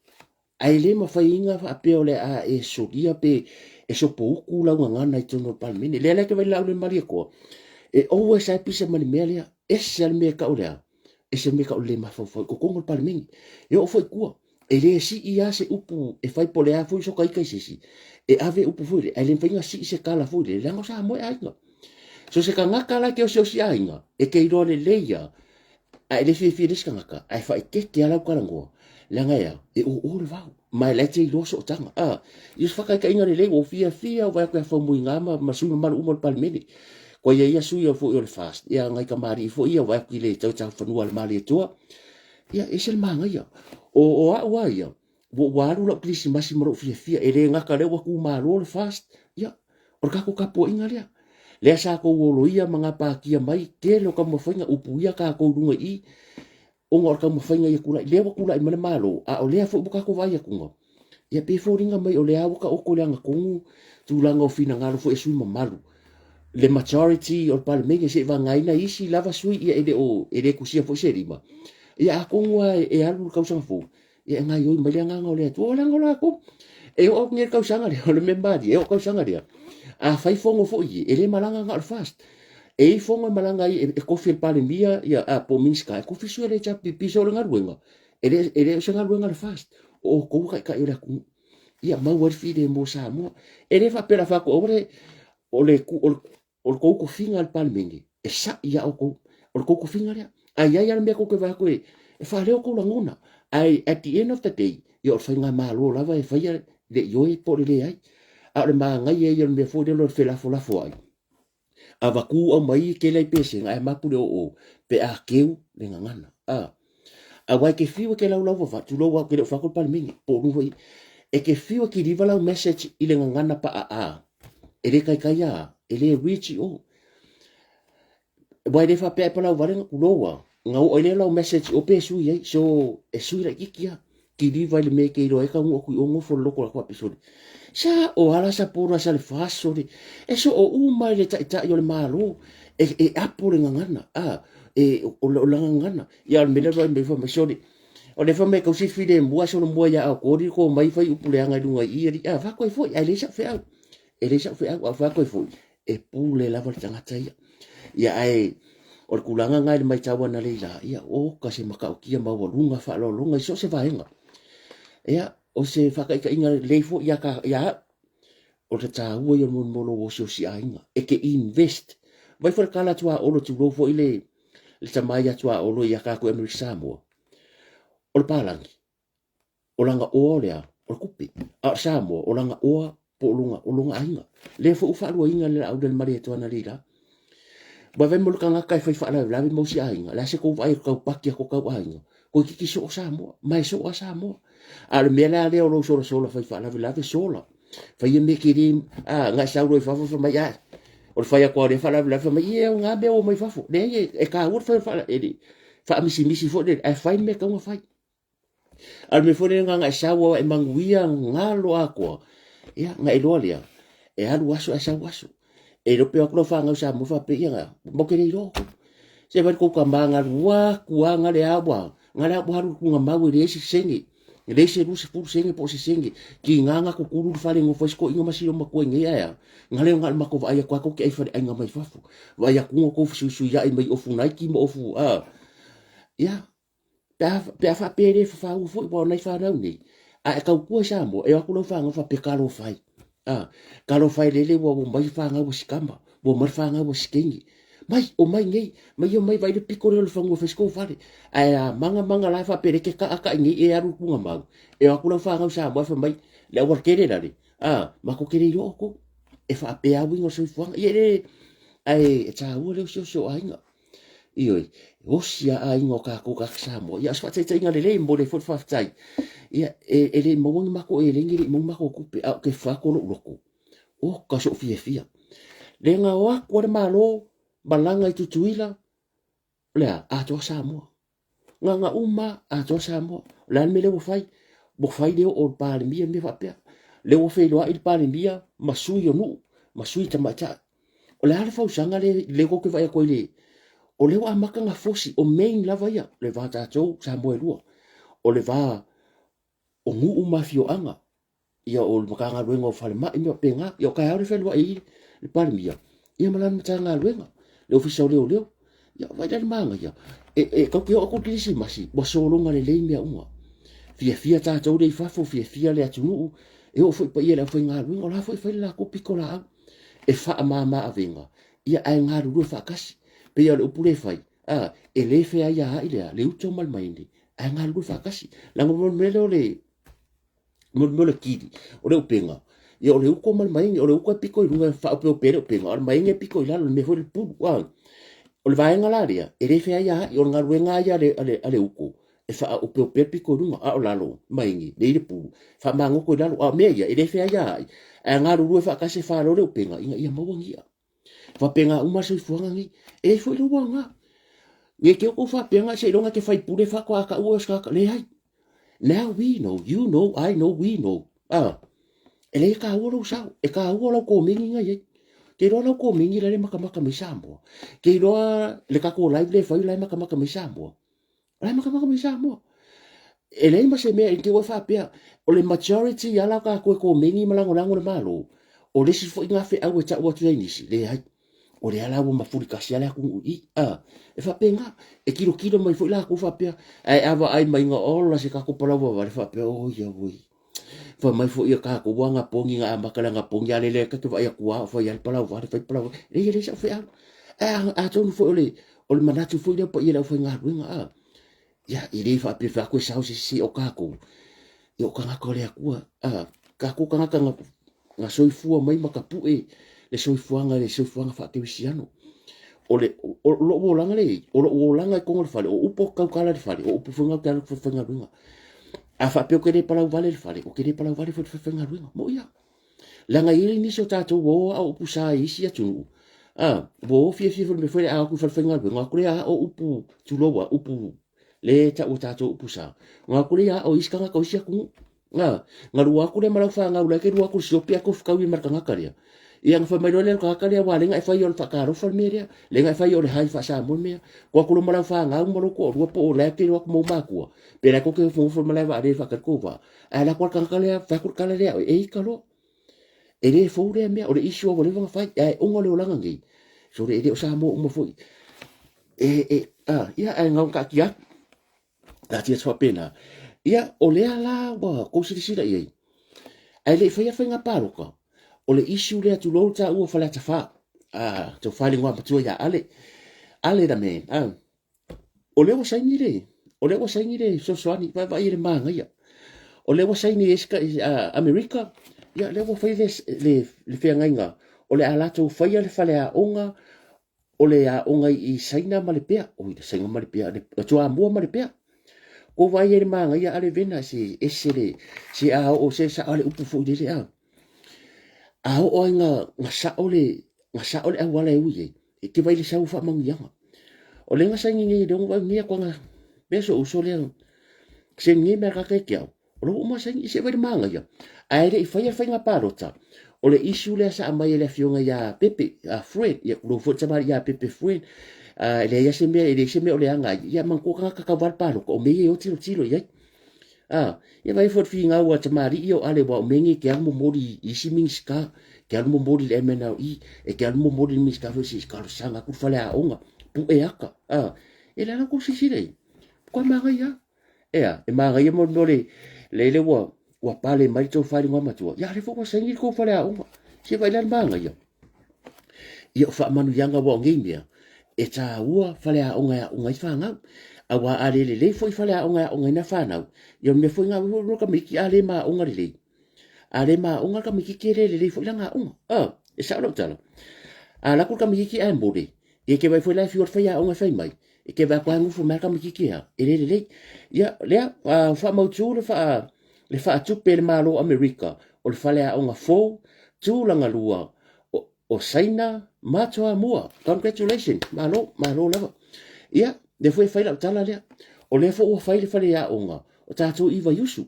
ae le mafaiina faapea o le a e solia pe e sopoutu lau gagana i totonu o le Palemene. Lea la e te vaai Laaulialemalietoa, e always lava e pisa ma le mea lea, ese lava le mea e tau o le a, ese le mea e tau o le le mafaufau i totonu o le Palemene. E oo foi i tua, e le sii lava se upu e fai po o le a foi soka ita i se isi, e ave upu foi lea, ae le mafai ona sii se tala foi lea, leaga o Samoa e aiga. So se tagata la e te osiosi aiga, e te iloa lelei lava, a e le fiafia i le isi tagata, ae faaeteete lava lau talanoa, leaga e a? E oo le vao, ma e la e te iloa sootaga. A, ia se faataitaiga lelei, ua ou fiafia ou vaai atu ia Faumuina ma, ma sui mamalu uma o le Palemene. Kua ia ia sui o foi o le FAST, ia nai tamalii foi ia, vaai atu i le tautafanua a le Malietoa. Ia, e ese le manaia. O, o au lava ia, ua, ua alu lau kerisimasi ma lou fiafia, e le gata lea ua tumalo le FAST, ia, o le tatou tapuaiga lea. Lea sa tou oloia ma gapatia mai, tele o taumafaiga, upuia tatou i luga i i, ona o le taumafaiga ia tulai, lea ua tulai mai le Malo, a o lea foi ua tatou vaai atuga, ia pei e foliga mai o lea ua taoto i le agatonu tulaga o finagalo foi o sui mamalu, le majority o le Palemene seivagana isi lava sui ia e le o e le tusia foi se lima. Ia atonu lava e alu le tausaga fou, ia e gaioi mai le agaga o le Atua, o le agaga o latou. E oo atu nei le tausaga lea, o le mea malie, e oo tausaga lea, a fai fono foi ia, e le malaga na o le FAST. E i ai fono e malaga ai e tofi e le Palemia, ia, a, po o Minisita, e tofi sui o le HRPP, so o le galuega, e le, e le o se galuega a le FAST, o outou taitai o le atunuu. Ia maua ai le filemu o Samoa. E le faapea o le a fai atu, aua le, o le, o le, o le tou tofiga a le Palemene, e sa'i ia outou. O le tou tofiga lea. A i ai lava le mea tou te vaai atu e, e faaleo outou lagona. Ae at the end of the day, ia o le faigamalo lava e faia le ioe po o le leai. A o le manaia ia o le mea foi lea o le felafolafoai, avatu aumai e tele ai pesega ae mapu le oo pe a keu le gagana. A. Aua e te fiu e te laulau vavai, tulou au, ke le o fai atu le Palemene, po o luga i, e te fiu e kiliva lau message i le gagana paa a, e le taitai a, e le reach i o. Aua e le faapea e palau vale, tulou a, na oo ai lea lau message o pe sui ai, so e sui laititi a, kiliva i le mea e te iloa ai taunuu atu i o nofo le loto lako faapea sole. Sa o ala sa pora sa le fas sole, e so o uma i le taitai o le Malo, e, e apo le gagana, a, e, o, o la gagana. Ia o le mea lea mai fai mai sole, o le fai mai kau si filemu a solomua ia au kori ko mai fai upu leaga i lunga i i ali, a, fai foi, ae leai sau feau, e leai sau feau, a fai foi, e pule lava le tagata ia. Ia ae o le tulaga lena i le matau analeila, ia oka se matautia maualuga faaaloaloga i so o se vaega. Ia, o se faataitaiga lelei foi ia, ka, ia au, o le taua ia o le mo lou osiosi aiga. E te invest. Vai foi le tala atu a Olo, tulou foi le, le tama ia atu a Olo ia tātou i Amerika Samoa. O le palagi, o lana oa o le a? O le tupe. A o Samoa, o lana oa po o lona, o lona aiga. Lea foi ua faaluaina le Laaulialemalietoa analeila. Vaivai mo le tagata e fai faalavelave mo si aiga, le a se kou vaai atu tau paki a ko tau aiga, toeitiiti soo Samoa, ma e soo a Samoa. A o le mea la lea o lou solasola fai faalavelave, sola. Fai ia mea tele, a, na e sau loa i fafo fai mai, a, o le fai atu lava o lea faalavelave, fai mai, ia, o na mea ua omai fafo. Leai, e taua le fai o le faalavelave, e le faamisimisi foi lele, ae fai le mea e tatau ona fai. A o le mea foi lea na e sau au e manuia galo atoa, ia, na e iloa lea, e alu aso ae sau aso. E le o pe o atu lau fanau Samoa faapea, ia, matou te le iloa outou. Se vaai tou tama na alu atu lava na le a ua, na le a ua alu i le tuugamau e leai se sene, e leai se 20 sene po o se sene. Tiga na tutulu le fale e nofo ai si toeaina ma si loomatua i nei ae a, na le na o le matou vaai atu lava tou te ai i faleaiga mai fafo. Vaai atu ua outou fesuisuiai mai ofu Nike ma ofu, a, ia, Pe a, pe a faapea e le fafaua foi, aua o nai fanau nei, a e tautua i Samoa, e o atu lau fanau faapea talofa e. A, talofa e lele ua omai fanau a si tama, ua omai fanau a si teine. Mai, omai nei, mai omai vaai le pito lea o le fanua e fai si tou fale. Ae a maga maga la faapea lea e te kaa kai nei e alu i le tuugamau, e o atu lau fanau i Samoa e fai mai, le aualatele lale, a, matou te le iloa outou. E faapea lava uiga o le soifuaga. Ia e le, ae e taua le osiosi o aiga. Ioe, e osi lava aiga o tatou tagata Samoa. Ia, o se faataitaiga lelei, e momoli ai foi le faafetai. Ia, e, e le i maua ni matou eleni, e le i maua ni matou tupe, a ou te fai atu o lou loto, oka so'u fiafia. Le na o atu a le Malo, malaga i Tutuila, o le a? Atoa Samoa. Gagauuma uma atoa Samoa. O le a le mea lea ua fai? Ua fai le oo o le Palemia mea faapea. Lea ua feiloai le Palemia ma sui o nuu, ma sui tamaitai. O le a le fausaga lea, lea tou te vaai atu ai le, O lea ua amata ona fosi, o main lava ia, le va tatou Samoa e lua. O le va o nuu ma afioaga, ia o le Matagaluega o Falemai ma faapena. Ia o taeao le fealuai ai le Palemia, ia ma lana Matagaluega, le Ofisa o Leoleo. Ia vaai la i le manaia, e, e tatou te oo atu i le Kerisimasi, ua sologa lelei mea uma. Fiafia tatou lea i fafo, fiafia le atunuu, e oo foi i paia i le aufaigaluega, o la foi e fai le latou pitolaau e faamama avega, ia ae galulue faatasi. Pei lava o le upu lea e fai, a, e le feaiaai le a, le uto ma le maine, ae galulue faatasi. Leaga o le mea lea o le, mo le mea o le kili, o le upega, ia o le uko ma le maigi, o le uko e pito i luga e faaopeope le upega, o le maigi e pito i lalo, le mea foi le pulu. A. O le vaega la lea, e le feaiaai, o le galuega ia a le, a le, a le uko, e faaopeope le pito i luga, a o lalo, maigi, le i le pulu, faamagoto i lalo. A o mea ia, e le feaiaai, ae galulue faatasi e falo le upega ina ia maua ni i'a. Faapena uma le soifuaga nei. E i ai foi lou aoga. Ne i te i ua faapea na seiloga e te faipule faatoa tau oe o se tagata. Leai. Now we know, you know, I know, we know. Ah, e leai e taua lou sao. E taua lau komeni na i ai. Ke iloa lau komeni la le makamaka mai Samoa. Ke iloa le tatou live le fai la e makamaka mai Samoa. O la e makamaka mai Samoa. E leai ma se mea e te ua faapea, o le majority ala o tatou e komeni ma lagolago le Malo, o le isi foi na feau e tau atu ai nisi, leai. O lea la ua mafuli kasi lava le atunuu i i. A, e faapena, e tilotilo mai foi latou faapea, ae a vaai mai na ola se tatou palau vavale faapea, oi auoi. Fai mai foi ia tatou ua anapogi na amata le anapogi a lele ta te vaai atu lava o fai lava le palau vale, fai palau vale. Leai e leai sau feau. Ae atonu foi o le, o le manatu foi lea o paia i le aufaigaluega, a. Ia, e le faapea fai atu e sao se isi o tatou, ia o tagata o le Atua, a. Tatou tagata na, na soifua mai ma tapue le soifuaga, le soifuaga faakerisiano. O le, o lou olaga lea e i ai, o lou olaga i totonu o le fale, o upu ou te tautala i le fale, o upu foi na ou te alu atu i le falefaigaluega. A faapea ou te le palau vale i le fale, ou te le palau vale foi i le falefaigaluega. Moʻi lava. Leaga e i ai nisi o tatou ua o ao upu sa i isi atunuu, a, ua o fiafia foi i le mea foi lea a o atu i le falefaigaluega, o atu lea ao upu, tulou a, upu lea e tau e tatou upu sa, ona o atu lea ao i isi tagata o isi atunuu. A, na lua atu lea ma lau fanau la e te lua atu i le siopi ae tofu tau ia ma le tagata lea. Ia na fai mai loa lea o le tagata lea, aua lea na e faia o le faatalofa le mea lea, lea na e faia o le hai faa-Samoa le mea. Tuu atu loa ma lau fanau ma lou toalua po o la e te iloa atu ma ou matua, pe la e tou te nofonofo i le malae vaalele e faatali tou vaa, ae alu atu lava le tagata lea fai atu le tala lea e ita loa. E le fou lea mea, o le issue ua leva ona fai, ae ona o le olaga nei, sole e le o Samoa uma foi. E, e, a, ia, ae na ona taatia atu, taatia atu faapena. Ia, o lea la ua tou silasila i ai, ae le i faia le faiga palota, o le issue lea tulou le taua o Faleata 4, a, tofa i le igoamatua ia Ale, Ale the man, a, O lea ua saini le, o lea ua saini le fesoasoani, vaavaai i le manaia. O lea ua saini e isi Amerika, ia lea ua fai le, le, le feagaiga, o le a latou faia le faleaoga, o le aoga i Saina ma Lepea, oi, le Saina ma Lepea, le Toamua ma Lepea. Ua vaai ai le manaia a le vena, se ese le, se a oo, se sao le upu foi lele a. A oo ai na, na sao le, na sao le auala e ui ai, E te vai le sau faamanuiaga. O le saini nei le vai nei ko pe so uso le se nei mea ka ke au. O lo uma saini se vai manga ia. A ele i fai fai nga palota. O le issue lea sa mai le afioga ia Pepe, a Fred, ia lo fo tsamari ia Pepe Fred. A le ia se mea, le se mea o le anga ia man ko ka ka ka palota o me ia o tilo tilo ia. A, ia vaai foi le finau a tamalii o Ale aua o mea nei e te alu momoli i isi Minisita, e te alu momoli i le MNRE, e te alu momoli i le Minisita foi se i talosaga atu le faleaoga, pue ata, a, e le ala tou silasila i ai, matua manaia lava. Ea, e manaia mo le mea o le, lele ua, ua pale mai le tou faigoamatua, ia a o lea foi ua saini le tou faleaoga. Se vaai la i le manaia. Ia o faamanuiaga aua o nei mea, e taua faleaoga e aoga ai fanau. Aua a le lelei foi faleaoga e aogaina fanau, ia o le mea foi lena o tamaiti a le ma aoga lelei, a le ma aoga le tamaititi e le lelei foi lana aoga. A, e sao lau tala. A alu atu le tamaititi ae mole, ia e te vaai foi la e fiu le faiaoga e fai mai, e te vaai atu lava e nofo mai le tamaititi a, e le lelei. Ia, lea, faamautu le faa, le faatupe e le Malo o Amerika o le faleaoga fou tulagalua o, o Saina ma Toamua. Congratulations, malo, malo lava. Ia, lea foi e fai lau tala lea. O lea foi ua fai le faleaoga o tatou i Vaiusu.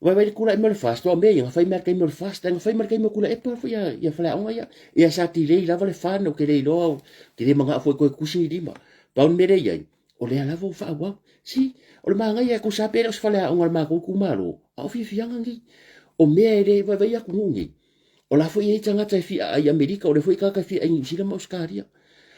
Vaivai le tulai mai o le FAST, aua o mea ia, na fai mai lava i le taimi o le FAST, ae na fai mai le taimi o Tuilaepa foi ia faleaoga ia. Ia sa delay lava le fund, ou te le iloa, ou te le manao foi e toe tusi ni lima. Pau le mea lea e i ai, o lea lava ua faaauau. Si, o le manaia e tusa lava pe le o se faleaoga a le matou itumalo, a o fiafiaga nei. O mea e le vaivai atunuu nei, o la foi e i ai tagata e fia aai i Amerika, o lea foi e i ai tagata e fia aai i Niu Sila ma Ausetalia.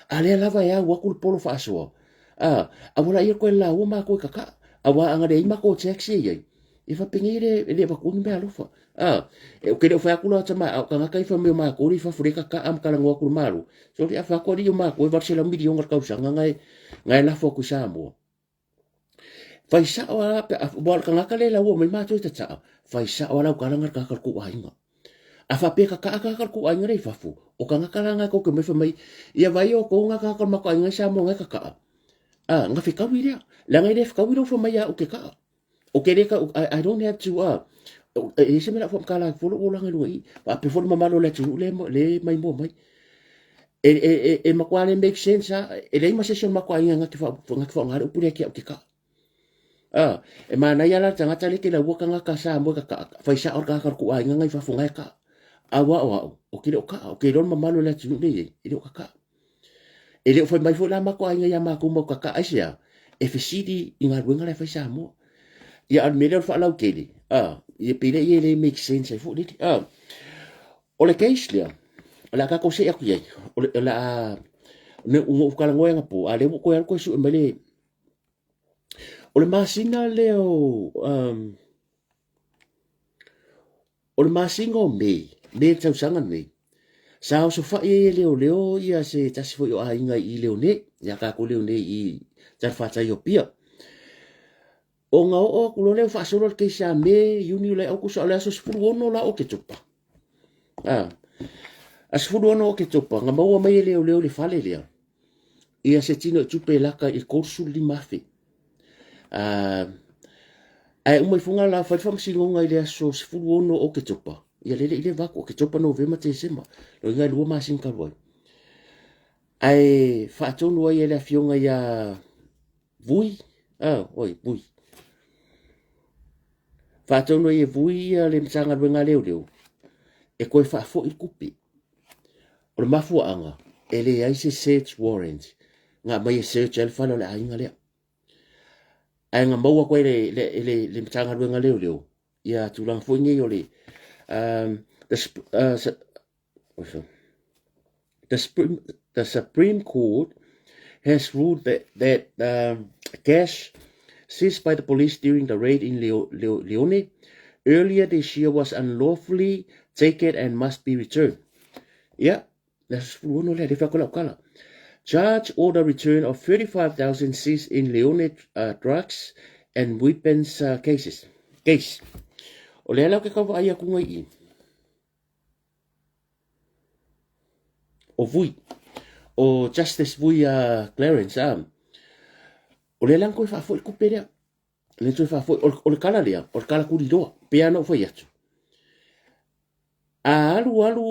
A lea lava e au atu le polo faasoa, a, aua laia le toe laua matou e kaka'a, aua a na leai matou tax ia e i ai, e faapenei e le, e le avatua ni meaalofa. A, e, ou te le o fai atu la tama, a o tagata ia fai mai o matou lea i fafo lea e kaka'a ma talanoa atu i le Malo, sole, a fai atu alii o matou e 800 miliona i le tausaga na e, na e lafo atu i Samoa. Fai sa'o lava pe a, aua o le tagata lea e laua mai matou e tata'a, fai sa'o lava lau tala na le tagata o le tou aiga. A faapea e tata'a tagata o le tou aiga lea i fafo, o tagata la na tou te omai fai mai, ia vaai outou na tagata o le matou aiga i Samoa na e tata'a. A, na fetaui lea, leaga e le fetaui lou fai mai ia au ou te ta'a. Ou te le tau, I don't have to, e leai se mea o le a ou faamatala atu fua lou olaga i luga i i. Faapea foi le mamalu o le atunuu lea e maimoa mai. E, e, e, e matua le make sense lava. E leai ma se isi o le matou aiga na te faaaoga le upu lea ia te au te kaa. Ah, e manaia la le tagata lea e te laua tagata Samoa e kaka'a, fai sa'o le tagata o le tou aiga na i fafo na e ka'a. Aua o a'u, ou te le o ka'a, ou te iloa le mamalu o le atunuu lea e i ai, e le o kaka'a. E le o fai mai foi la matou aiga ia matou mau kaka'a, aisea? E fesili i galuega la e fai Samoa. Ia a o le mea lea o le faalautele, ah, ia pei lea e le make sense ai foi lele. Ah, O le case lea, o le a tatou see atu i ai, o le, o le a, na ou talanoa anapo, a o lea ua ou toe alu toe sue mai le, o le masina lea o, um, o le masina o Me, Me le tausaga lenei, sa osofai ai e leoleo ia se tasi foi o aiga i Leone, ia tatou Leone i talafatai o Apia. Ona oo atu loa lea ua faasolo le case ia Me, Iuni, Iulai, Aokuso, a o le aso 16 la o Oketopa. A, aso 16 o Oketopa, na maua mai e leoleo i le fale lea, ia se tino i tupe e laka i le 35,000. A, ae uma ifoga la fai le faamasinoga i le aso 16 o Oketopa, ia lele i le atu, Oketopa, Novema, Tesema, loiga e 2 masina talu ai. Ae faatonu ai e le afioga ia Vui, ah, oi, Vui. Faatonu ai e Vui ia le Matagaluega a Leoleo e toe faafoi le tupe. O le mafuaaga, e leai se search warrant na aumai e search ai le fale o le aiga lea. Ae na maua atu ai le, le, le, le Matagaluega a Leoleo ia tulaga foi nei o le um, the, uh, the, Supreme, the Supreme Court has ruled that, that um, cash seized by the police during the raid in Leo, Leo, Leone earlier this year was unlawfully taken and must be returned. Yeah, that's Judge order return of 35,000 seized in Leone uh, drugs and weapons uh, cases. Case. O lea lau ke kau ai aku ngai i. O Vui. O Justice Vui a Clarence a. O lea la na toe faafoi le tupe lea. Le toe faafoi, o le kala lea, o le kala tuliloa, pei lava ona ou fai atu. A alu alu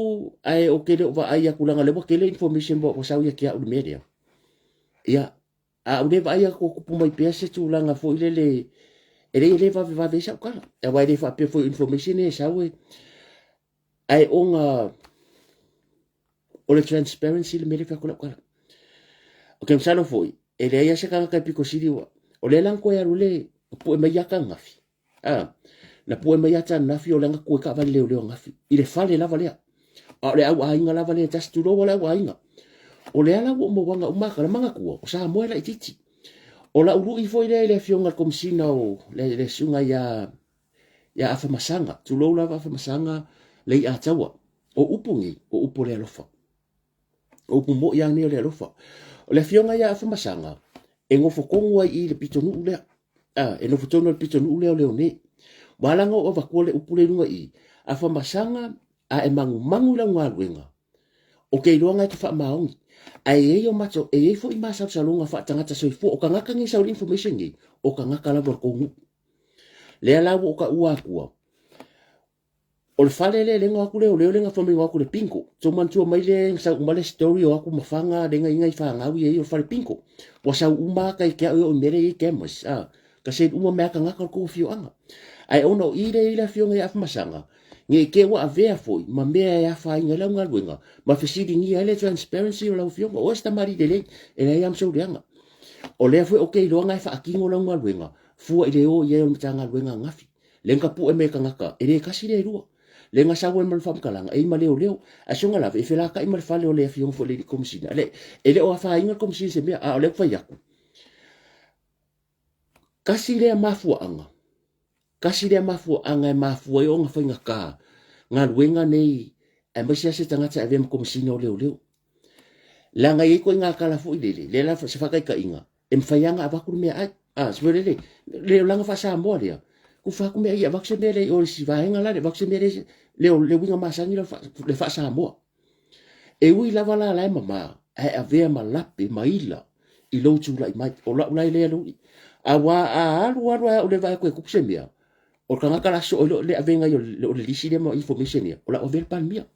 ae ou te le o vaai atu leaga o lea ua tele information ua sau ia te au i le mea lea. Ia, a ou le vaai atu o tupu mai pea se tulaga foi lele e leai e le vavevave ai sau tala. Aua e le faapea foi o information ia e sau e ae ona o le transparency le mea lea e fai atu lau tala. Ou te masalo foi, e leai lava se tagata e pito sili ua, o lea la na toe alu le pue mai ia ananafi. A, na pue mai ata ananafi o lea na tu ai taavale leoleo ananafi i le fale lava lea. A o le au aiga lava lea tasi tulou a le au aiga. O lea la ua ou mauaga uma ata la manatua o Samoa e laitiiti. O lau lui foi lea i le afioga i le Komesina o le, le susuga ia ia Afamasaga, tulou lava Afamasaga Leiataua. O upu nei, o upu o le alofa. O upu moi lava nei o le alofa. O le afioga ia Afamasaga, e nofo tonu ai i le pitonuu lea. A, e nofo tonu ai i le pitonuu lea o Leone. Ua ala ona ou avatua le upu lea i luga i i, Afamasaga, a e manumanu i lau galuega, ou te iloa na e te faamaoni. Ae i ai o matou, e i ai foi masalosaloga faatagata soifua. O tagata nei e sau i le information nei, o tagata lava o le tou nuu. Lea la ua ou taua atua, O le fale lea lea na o atu leoleo lea na fai mai na o atu i le bingo. Tou manatua mai lea na sau uma le story o atu ma faga lea na i fanau ia i o le fale bingo. Ua sau uma ata i te au e oo i mea lea e i ai cameras. Ah, ka send uma mai a tagata o le tou afioaga. Ae ona o i lea e i ai le afioga ia Afamasaga, ne i te i ua avea foi ma mea e afaina ai lau galuega ma fesiligia ai le transparency o lau afioga. O oe se tamalii lelei, e leai lava ma sou leaga. O lea foi ou te iloa na e faatino lau galuega fua i le o i ai o le Matagaluega ananafi. Lea na tapue mai e tagata, e le tasi le lua. Lea na sau ai ma le faamatalaga, e i ai ma leoleo. Ae si ona lave, e felataai ma le fale o le afioga foi i le Komesina. E le o afaina le Komesina i se mea, a o lea ou te fai atu, tasi lea mafuaaga, tasi lea mafuaaga e mafua ai ona faigata galuega nei, aemaise lava se tagata e avea ma Komesina o Leoleo. Leaga e i ai ituaiga tala foi lele, lea la se faataitaiga, e mafai lava ona avatu le meaai. A, se lele, le olaga faa-Samoa lea, tufa atu meaai, avatu se mea lea i o i si vaega la, avatu se mea lea, le, le uiga masani lea le faa-Samoa. E ui lava la la e mama, ae avea ma lape ma ila i lou tulai mai. O lau la lea luli. Aua a alu alu ae au le vaai atu e tupu se mea, o le tagata la soo i le avega ia o le lisi lea ma information ia, o la avea le Palemia.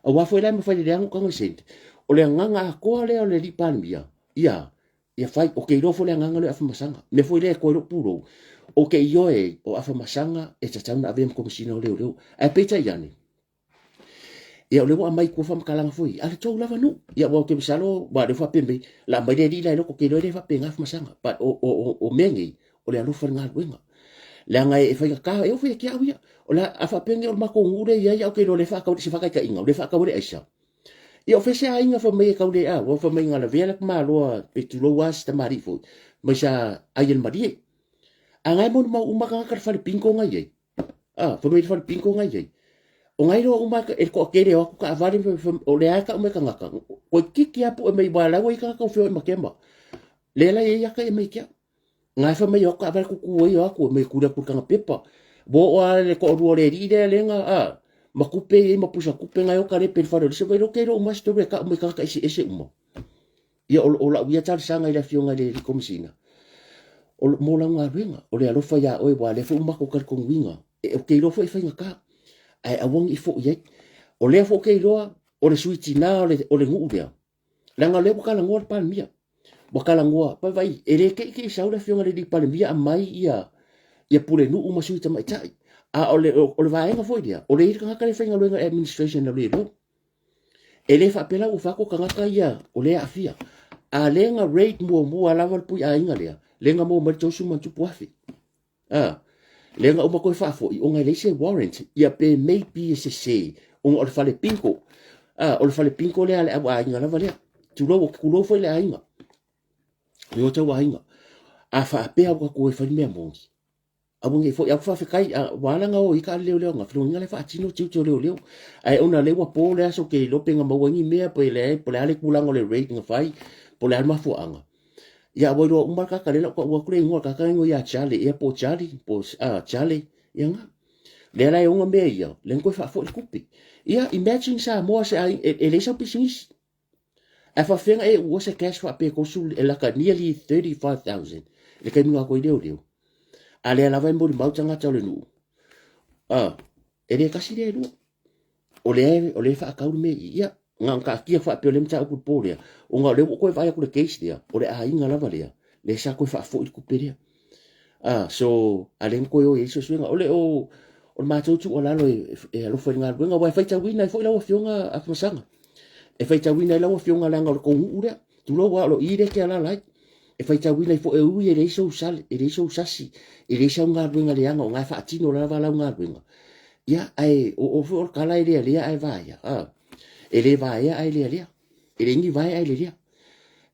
Aua foi la e mafai le leaga taga le sente. O le agaga atoa lea o le alii Palemia, ia, ia fai, ou te iloa foi le agaga lea o Afamasaga. Mea foi lea e toe lou pulou, ou te ioe ai, o Afamasaga e tatau ona avea ma Komesina o Leoleo. Ae peitai ane, ia o lea ua aumai i tua faamatalaga foi a le tou lava nuu. Ia aua ou te masalo, aua o lea ua faapea mai, la aumai le alii la e loto, ou te iloa e le faapena Afamasaga. But o mea nei, o le alofa i le galuega. Leaga e faigata, e oo foi ia te au ia. O le a faapea nei o le matou nuu lea e i ai, ae ou te iloa o lea e faatau, se faataitaiga, o lea e faatau ai le aisa. Ia o fea se aiga fai mai e tau le a, ua fai mai na lavea le tamaloa pe tulou lava si tamalii foi, mai sa ai e le malie. A na e molimau uma tagata le fale bingo na i ai. A, fai mai le fale bingo na i ai. O na iloa uma e le toatele o atu taavale, o lea e tau mai tagata, toeitiiti lava pue mai, aua o la ua i ai tagata ua feoai ma kema. Lea la e i ai ata ia mai te au. Nga e fai mai o atu taavale tutu ai o atu, mai tuli atu i le taga pepa. Ua oo lava le toalua o le alii lea lena, a, ma tupe i ai ma pusa tupe na e o talepe i le fale o le isi, vai loa uma se tolu e tau mai tagata eseese uma. Ia, o lau ia talosaga i le afioga i le alii Komesina, o mo lau galuega, o le alofa iā oe, aua o lea foi ua matou talitonuina, e, ou te iloa foi e faigata, ae aua ne i foi i ai. O lea foi ou te iloa, o le sui tinā o le nuu lea, leaga o lea ua talanoa le Palemia, ua talanoa, vaai, e le te i te i sau le afioga i le alii Palemia aumai ia pulenuu ma sui tamaitai. A o le vaega foi lea, o lea e i ai le tagata lea e faigaluega i le administration a leoleo. E le faapea la ua fai atu tagata ia o lea e aafia. A lea na raid muamua lava le puiaiga lea, lea na maua mai le 30 plus. A, lea na uma toe faafoi ona e leai se warrant, ia pe maybe e sese ona o le fale bingo. A, o le fale bingo lea a le au aiga lava lea. Tulou, tulou foi le aiga. I o tau aiga. A faapea ua tatou e fai le mea moni, aua nei foi, au faafetai, ua ala ona o i taavale leoleo ananafi, lona uiga la e faatino tiute o leoleo. Ae ona o lea ua po le aso, ou te iloa pe na maua ai ni mea, pe leai, po o le a le tulaga o le raid na fai, po o le a le mafuaaga. Ia ua iloa uma le tagata lea la ua tau atu le igoa o le tagata lea igoa ia Charlie ea po o Charlie, po o Charlie, ia na. Lea la e ona mea ia, lea na toe faafoi le tupe. Ia, imagine Samoa se aiga, e leai sau pisinisi. Ae faafefea ona e uua se cash faapea 30, e laka nearly 35,000 i le taimi na o atu ai leoleo. A lea lava e molimau tagata o le nuu. A, e le tasi le lua. O lea, o lea e faatau le mea i i. Ia, na ona taatia faapea o lea mataupu i le po lea, ona o lea ua ou toe vaai atu i le case lea, o le aiga lava lea, lea sa toe faafoi le tupe lea. Ah, so, a lea na toe o i ai suesuega. O le, o, o le matou tuualalo e alofa i le galuega, aua e faitauina ai foi lau Afioga Afamasaga. E faitauina ai lau Afioga leaga o le tou nuu lea. Tulou lava, o lo i lea e te alaala ai. E faitauina ai foi, e ui e leai sou sale, e leai sou sasi, e leai sau galuega leaga, o na e faatino lava lau galuega. Ia, ae o, o foi o le tala e lealea ae vaea. Ah, e le vaea ae lealea. E leai ni vae ae lelea.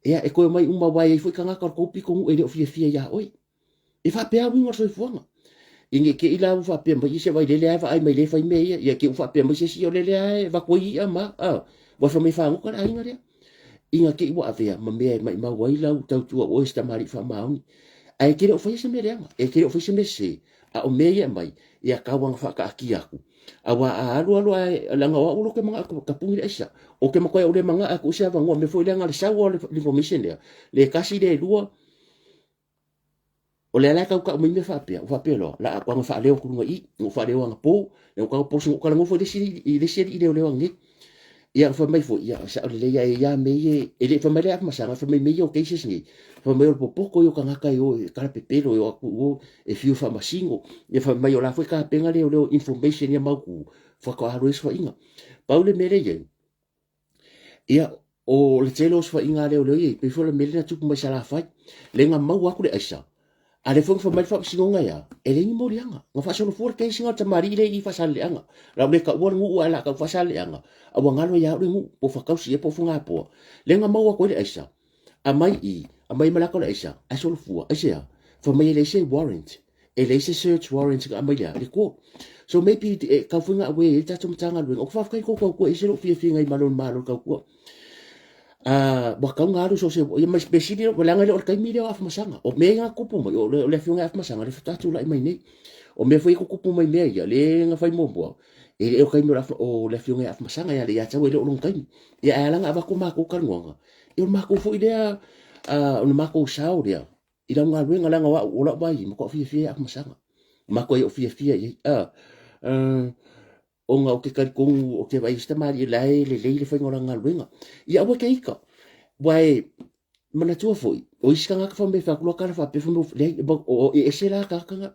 Ia, e toe omai uma, aua e i ai foi tagata o le tou pitonuu e le o fiafia iā oe. E faapea uiga o le soifuaga. I ne i te i la ua faapea mai, ia se vailele lava e vaai mai lea e fai mea ia, ia te i ua faapea mai se isi, ia o lele lava e avatu ai i'a ma, a, ua fai mai e fagota le aiga lea. Ina te i ua avea ma mea e maimau ai lau tautua o oe se tamalii faamaoni. Ae e te le o faia se mea leaga, e te le o faia se mea sese, a o mea ia e aumai, ia tau lava ina faataatia atu. Aua a alu alu ae, leaga o au o ke manao e tapuni le aisa. O ke matua ou le manao e tuu se avanoa, mea foi lea na o le sau lava o le information lea, le tasi le lua, o lea la e tau tau mai mea faapea, ua faapea loa, la a tago faaleo atu luga i i, na ou faaleo anapo, na ou tago poso, na ou talanoa foi i le isi alii leoleo ananei. Ia, fai mai foi, ia, sao lelei a e ia me ia, e le fai mai le Afamasaga, fai mai me ia o cases nei, fai mai o le popoto ia o tagata e o e kalapepelo e o atu i o e fiu e faamasino. Ia fai mai o la foi tapena lea o leo information ia mautu, faatoa alu ai osofaiga. Pau le mea lea e i ai, ia, o le tele o osofaiga a leoleo ia, pei foi o le mea lea na tupu mai Salafai, lea na maua atu le aisa, a lea foi na fai mai le faamasinoga e a, e leai ni moliaga. Na faasolofua le case na o le tamalii lea i i Faasaleleaga. O le a ou le taua le nuu ae o le a tau Faasaleleaga, a ua galo ia au le nuu, po o Fatausi ea po o Fogapoa. Lea na maua atu ai le aisa, aumai i i, aumai ma le ata o le aisa, ae solofua, aisea? Fai mai e leai se warrant. E leai se search warrant na aumai le le court. So maybe e tau foi na aware ai le tatou Matagaluega. Ou te faafetai i le tou tautua, e ese lou fiafia i malo le malo tautua. Ua tau na alu so se ia mai mea sili leaga e le o le taimi lea o Afamasaga. O mea ia na tupu mai, o le afioga ia Afamasaga lea faatoa tulai mai nei. O mea foi ia tutupu mai mea ia, le na fai muamua, e le o taimi o le afioga ia Afamasaga ia le ia te au e le o lona taimi. Ia ae ala ona avatu matou talanoaga, ia o le matou foi lea, o le matou sao lea, i lau galuega leaga o au o lau vaai matuai fiafia ia Afamasaga matuai ou fiafia i ai ona ou te talitonu ou te vaai i se tamalii la e lelei le faiga o lana galuega. Ia aua te ita aua e manatua foi o isi tagata fai mai fai atu loa tala faapea fai mai leai o e ese la tagata na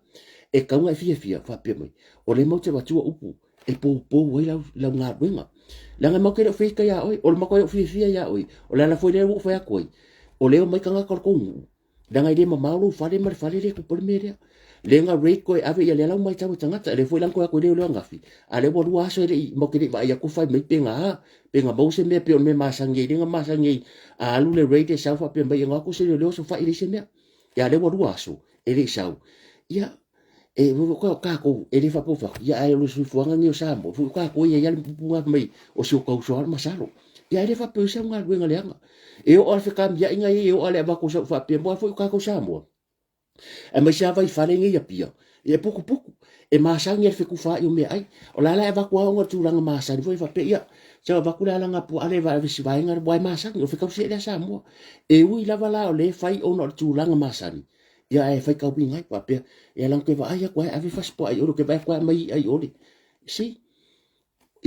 e tatau ona e fiafia faapea mai o lea matou te avatua upu e poupou ai lau, lau galuega. Leaga matou te le o feita iā oe, o le matuai ou fiafia iā oe, o le ala foi lea ua ou fai atu ai, o lea omai tagata o le tou nuu, leaga e le mamao lou fale ma le fale lea e tupu ai le mea lea. Lea na raid koe ave ia lea la ua matau e tagata, lea foi la na toe atu ai leoleo ananafi, a lea ua lua aso e le i, matou te le i vaai atu fai mai pe na a, pe na maua se mea pei o le mea masani ai, lea na masani ai, a alu le raid e sau faapea mai e na o atu se leoleo sofa'i e leai se mea. Ia a lea ua lua aso e le i sau. Ia, E o tatou, e le faapea ua fai, ae o le soifuaga lenei o Samoa, foi o tatou e i ai lava le upu lena fai mai, o si o ta uso lava o le masalo. Ia ae le faapea o i ai sau galuega leaga. E oo lava i le fetamiaiga ia, e oo lava i le avatu o sau faapea, aua foi o tatou Samoa, aemaise lava vaifale nei i Apia, ia e putuputu, e masani lava i le fetufaai o meaai. O la la e avatu lava ona o le tulaga masani foi faapea, ia, sau avatu le alagapuaa lea e ave i si vaega lea, aua e masani, o le fetausiai lea a Samoa. E ui lava la o lea e fai ona o le tulaga masani, Ia ae faitauina ai faapea, ia leaga ou te vaai atu ai ave fasipoa i ole, ou te vaai atu ai aumai i'a i ole. See?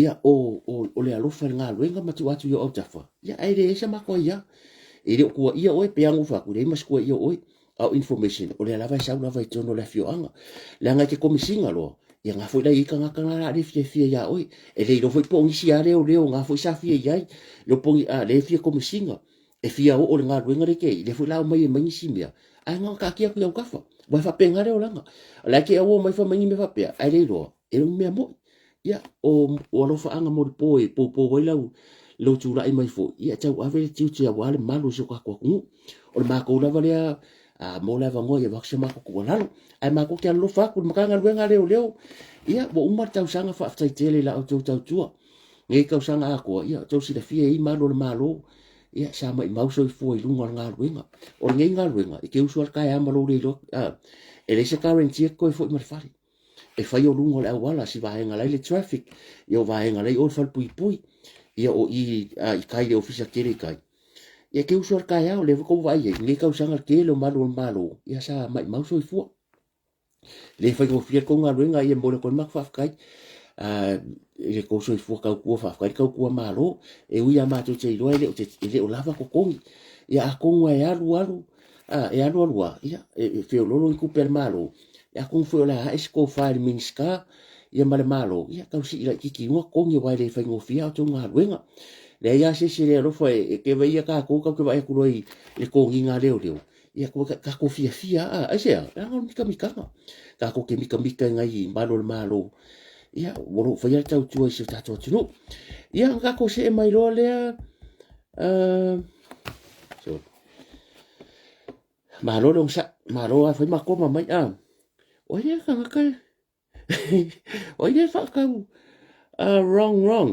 Ia o, o, o le alofa i le galuega ma tuu atu i ou autafa, ia ae leai sa matou aiā. E le o tuuaia oe, pei lava ona ou fai atu, e leai ma se tuuaia o oe. A o information, o lea lava e sau lava i totonu o le afioaga. Leaga e te komesina loa, ia na foi la e i ai tagata na la le fiafia iā oe. E le iloa foi po o nisi lava leoleo na foi sa fia i ai, le po o ni, a, le fia komesina. E fia oo i le galuega lea e te i, lea foi la omai ai mai nisi mea, ae na ona taatia atu i autafa. Aua e faapena le olaga. O la e te au omai fai mai ni mea faapea, ae le iloa, e le o ni mea moni. Ia, o, o alofaaga molipo e poupou ai lau, lou tulai mai foi, ia e tauave le tiute aua le malu o si o tatou atunuu. O le matou lava lea, a, mo le avanoa ia avatu se matou tuualalo. Ae matou te alolofa atu i le Matagaluega a Leoleo, ia, ua uma le tausaga faafetai tele i la outou tautua. Nei tausaga atoa, ia, outou silafia e i ai malu o le Malo, ia, sa maimau soifua i luga o le galuega. O lenei galuega, e te usu lava le taeao ma lou le iloa, a, e leai se guarantee e te toe foi ma le fale. E fai o luga o le auala, si vaega la e i le traffic, ia o vaega la e i o i le falepuipui, ia o i, a, i tai i le ofisa tele i tai. Ia e te usu lava le taeao, lea foi tou vaai ai, lenei tausaga le tele o malu o le Malo, ia sa maimau soifua. Le faigofie le tou galuega, ia e momoli atu ai le matou faafetai i le tou soifua tautua, faafetai le tautua Malo. E ui lava matou te iloa e le o, e le o lava totogi. Ia atonu e alu alu, e alu alu lava, ia e feoloolo ni tupe a le Malo, ia atonu foi o le a ae se tofa i le Minisita ia ma le Malo, ia tau sii laitiiti i luga totogi aua e le faigofie a outou galuega. Leai lava se isi e le alofa e te vaai ia tatou, tatou te vaai atu loa i le toniga a leoleo, Ia tatou fiafia a, aisea? Leaga o le mikamikaga. Tatou te mikamika i nai malu o le Malo, ia, o lo o faia le tautua i si o tatou atunuu. Ia, ona tatou see mai loa lea, sorry. Malo le onosai, malo lava fai matou ma mai, o ai lea tagata e, o ai lea e faatau wrong wrong.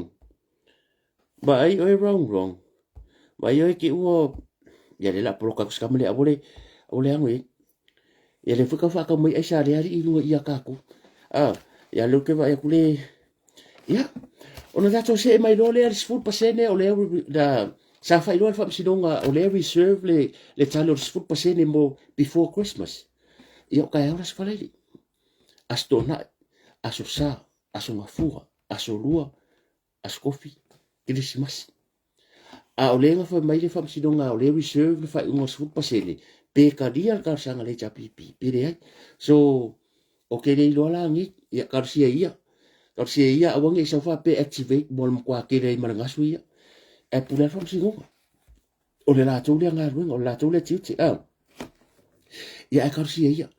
Vaai oe wrong wrong. Vaai oe ke ua ia le la poloka atu sikama le aua le aua le ago i ai. Ia le foi kau whaakau mai ai sa le ali i lunga ia kākou. Ah, ia le ke vaai aku le ia ona tatou see mai loa lea le 10% o lea la sa fai loa le faamasinoga o lea reserve le le tali o le 10% mo before Christmas. Ia o taeao le Aso Faraile, Aso Toonai, Aso Sa, Aso Gafua, Aso Lua, Aso Kofi. Kerisimasi. A o lea na fai mai le Faamasinoga o lea e reserve le faaiuga o le 10% pe talia le talosaga a le HRPP pe leai. So, ou te le iloa la nei, ia talosia ia, talosia ia aua ne i sau faapea activate mo le matua tele ai ma le gasu ia. Ae pule lava le Faamasinoga. O le latou lea galuega, o le latou lea tiute. Ah. Ia ae talosia ia.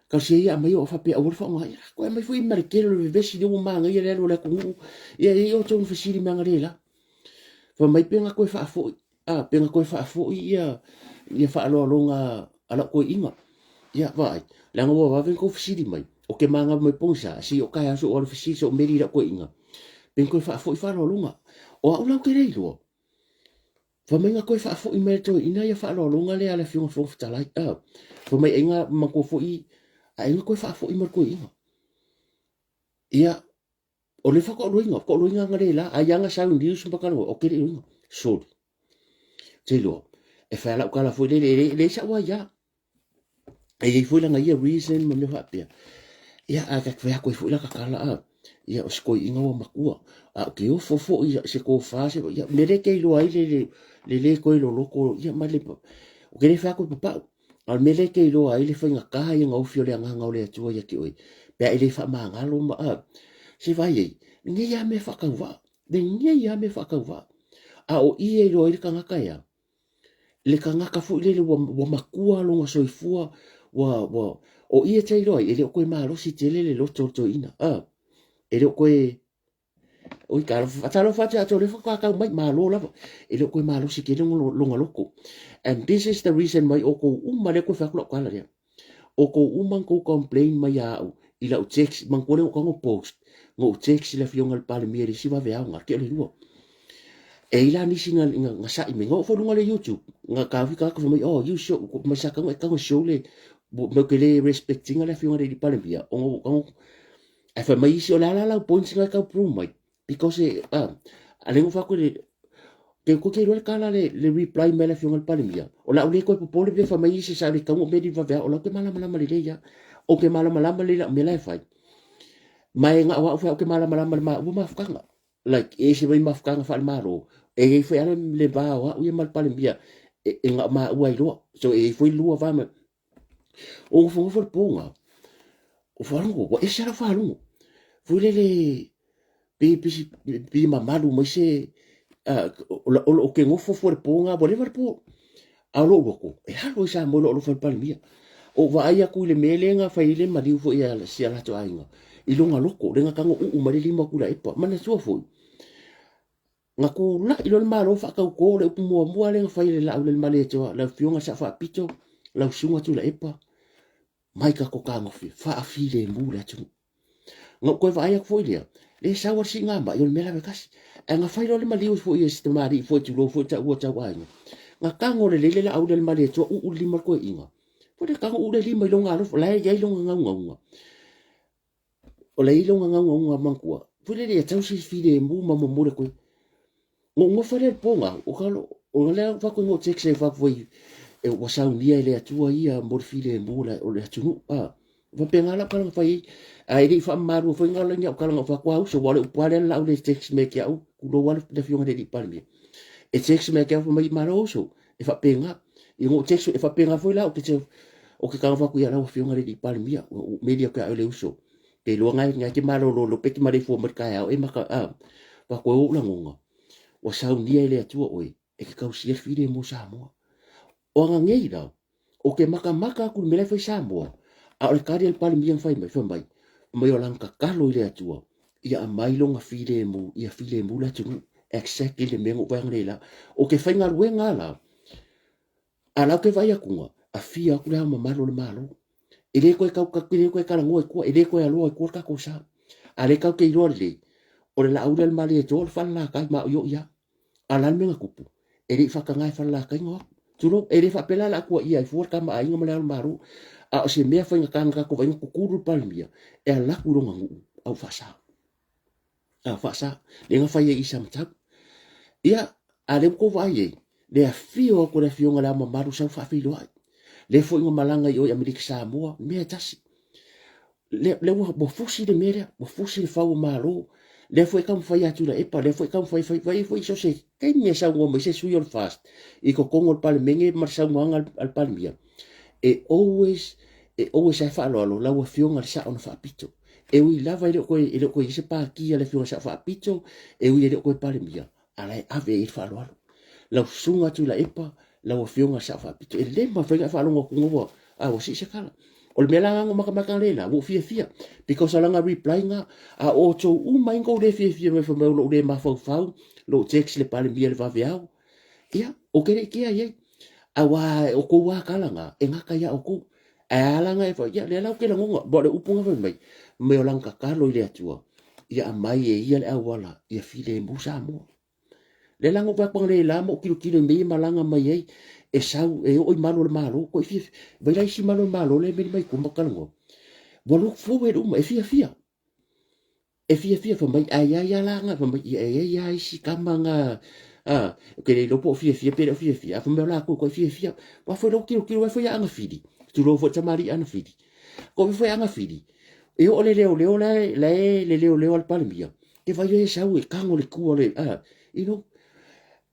Talosia ia aumai o faapea aua le faaaoga. Ia koe aumai foi ma le tele o le vevesi lea ua manaia le alu a le atunuu. Ia e i ai outou na fesili mai analeila. Fai mai pe na toe faafoi, ah, pe na toe faafoi ia ia faaaloaloga a lau toeaina. Ia vaai, leaga ua vave ona tou fesili mai. Ou te manava mai pogisa, se i oo taeao se i ou alu fesili se i ou meli i lau toeaina. Pe na toe faafoi faaaloaloga. O au la ou te le iloa. Fai mai na toe faafoi mai e le toeaina ia faaaloaloga lea a le Afioga i le Fofoga Fetalai. Ah, fai mai aiga manatua foi, ai na toe faafoi mai le toeaina. Ia, o le faatoa luaina, faatoa luaina analeila, ai lava na sau i news ma talanoa, ou te le i iloaina. Soli. Te iloa, e fai lava lau tala foi lele, e leai sau aia. E i ai foi lana ia reason ma mea faapea. Ia, ae ta te fai atu ai foi lata tala, a, ia, o se toeaina ua matua. A ou te ofo foi i se tofa, se, ia, mea lea e te iloa ai le, le, le le toe loloto, ia, ma le, ou te le fai atu e papau. A o le mea lea e te iloa ai le faigata ia ona ofi o le agaga o le Atua ia te oe, pe a e le faamagalo ma, a, se vaai ai, lenei lava mea faatauvaa, lenei lava mea faatauvaa. A o i e iloa ai le tagata e a? Le tagata foi lele ua, ua matua lona soifua, ua, ua, o i e te iloa ai, e le o toe malosi tele le loto o le toeaina. A, e le o toe, oi, talofa, faatalofa atu ia te lea faatoa tau mai, malo lava. E le o toe malosi tele lona loto. And this is the reason why outou uma lea toe fai atu lau tala lea. Outou uma na tou complain mai ia au i lau text, manatua lea na ou tago post, na ou text i le afioga i le Palemia i le isi vaveao na, te o le lua. E i ai la nisi na, na, na sa'i mai, na oo foi i luga o le YouTube, na taofi tagata fai mai, oh, you show, mai sa tago e tago show le, mau te le respect ina le afioga i le Palemia, ona ua tago, ae fai mai isi, o le a la lau points na e tau prove mai, Because e, ah, a le ngofa atu le, ke ko te iloa le kala le, le reply mai le afioga i le Palemia. O lau le koe popole pe fai mai isi sa le taunga mea li vavea, o lau te malamalama lelei ia. O ke malamalama lelei lau mea la e fai. Ma e ngao au fai au ke malamalama le maua mafutaga. Like, e ese mai mafutaga faale-Malo. E i ai foi lava le va o au ia ma le Palemia e, e ngao maua ai loa. So e i ai foi lua va ma, o nofonofo le po na, o faalogo, ua ese lava lau faalogo. Foi lele, pe pisi, pe mamalu mai se, o loo ke nofo fua le po na, ua leva le po. A o lou loto, e alu ai Samoa i lou alofa i le Palemia. Ou vaai atu i le mea lea na fai ai le maliu foi a si a latou aiga, i lona loto, lea na tago uu mai le lima o Tuilaepa. Manatua foi, Na tulai loa le Malo faatauto le upu muamua lea na fai e le Laaulialemalietoa, lau Afioga i le Sao Faapito, lau Susuga Tuilaepa, mai tatou tagofi, faafilemu le atunuu. Na ou toe vaai atu foi lea, le sau a le siigamai o le mea lava e tasi. Ae na fai loa le maliu foi e si tamalii foi tulou foi taua tau aiga. Na tago lelei le Laaulialemalietoa uu le lima o le toeaina. Foi le tago uu le lima i lona alofa, la e i ai lona naunauga. O la e i ai lona naunauga manatua. Foi lele ia tau se filemu ma momoli atu ai. Na ou nofo lea i le po na, o ka o lea ou fai atu ai text ai fai atu ai e ua saunia e le Atua ia mo le filemu o le, o le atunuu. A, faapena lau tala na fai ai. Ae le i faamamaluina foi na ni au tala na ou fai atu, a uso, aua o le upu lava lea na lau le text mai ia te au, tulou lava le afioga i le alii Palemia. E text mai ia te au fai mai, malo uso, e faapena. Ia na ou text, e faapena foi la ou te ou te tago atu ia lau afioga i le alii Palemia, ua ou meli atu ia oe le uso. Ke iloa ngai ngai te malolo lo pe te maleifua mai le taeao e maka a pa koe ou lagona. Ua saunia e le Atua oe e te tausia le filemu o Samoa. O aga nei la, o ke makamaka atu i le mea la e fai Samoa, a o le tali a le Palemia na fai mai, fai mai, fai mai o lana tatalo i le Atua, ia aumai lona filemu, ia filemu le atunuu. Exactly le mea na ou vaai analeila. O ke faigaluega la, a la ou ke vaai atu, afio atu le Ao Mamalu o le Malo. E le toe tau, e le toe talanoa i tua, e le toe aloa i tua le tatou sa. A lea tatou te iloa lelei, o le Laauli a le Malietoa o le falelatai ma oioi lava. A o le a le mea na tupu? E le i faataga e falelatai ona o atu. Tulou, e le faapea la o le a tuuaia ai fua le Tama a Aiga ma le Ao o le Malo. A o se mea faigata na tatou vaaiga tutulu le Palemia e alu atu i lona nuu a ua faasa. A ua faasa. Lea na fai ai i Samatau. Ia, a lea ua tou vaai ai, le afio atu o le Afioga i Le Ao Mamalu sau faafeiloai. Lea foi na malaga i o i Amerika Samoa, mea e tasi. Lea, lea ua, ua fusi le mea lea, ua fusi le fau o Malo. Lea foi e taumafai atu i Tuilaepa, lea foi e taumafai fai vai foi so se taimi e saunoa mai se sui o le FAST i totonu o le Palemene ma le saunoaga a le Palemia, e always e always lava e faaaloalo lau Afioga i le Sao na Faapito. E ui lava e le o toe e le o toe i ai se pati a le Afioga i le Sao Faapito, e ui e le o toe Palemia, a la e ave i ai le faaaloalo. Lau Susuga Tuilaepa, lau Afioga i le Sao Faapito, e le mafai ona e faalogo atu ua, a ua sii se tala. O le mea la na matamata le la, ua ou fiafia, because o lana reply na, a o outou uma ai na tou le fiafia mai fai mai o lou le mafaufau, lou text i le Palemia i le vaveao. Ia, ou te le i kea i ai. Aua o tou lava tala na, e gata ia outou. Ae a la na e fai, ia lea la ou te lagona, ma o le upu na fai mai, mai o lana tatalo i le Atua, ia aumai e ia le auala ia filemu Samoa. Lea la na ou vaai atu analeila ma ou tilotilo i mea ia e malaga mai ai, e sau, e oo i malu o le Malo, ko i fiafia. Vai la isi malu o le Malo lea e meli mai tua ma talanoa, ua look forward uma, e fiafia. E fiafia fai mai, ae i ai lava la na, fai mai, ia e i ai lava isi tama na, a, ou te le iloa po o fiafia pe le o fiafia, ae fai mai o latou e fiafia. Aua foi lea ou tilotilo ai foi ia Agafili, tulou foi le tamalii Agafili. Ko foi Agafili, e oo le leoleo la e, la e le leoleo a le Palemia, e vai e sau e tago le tua le, a, you know,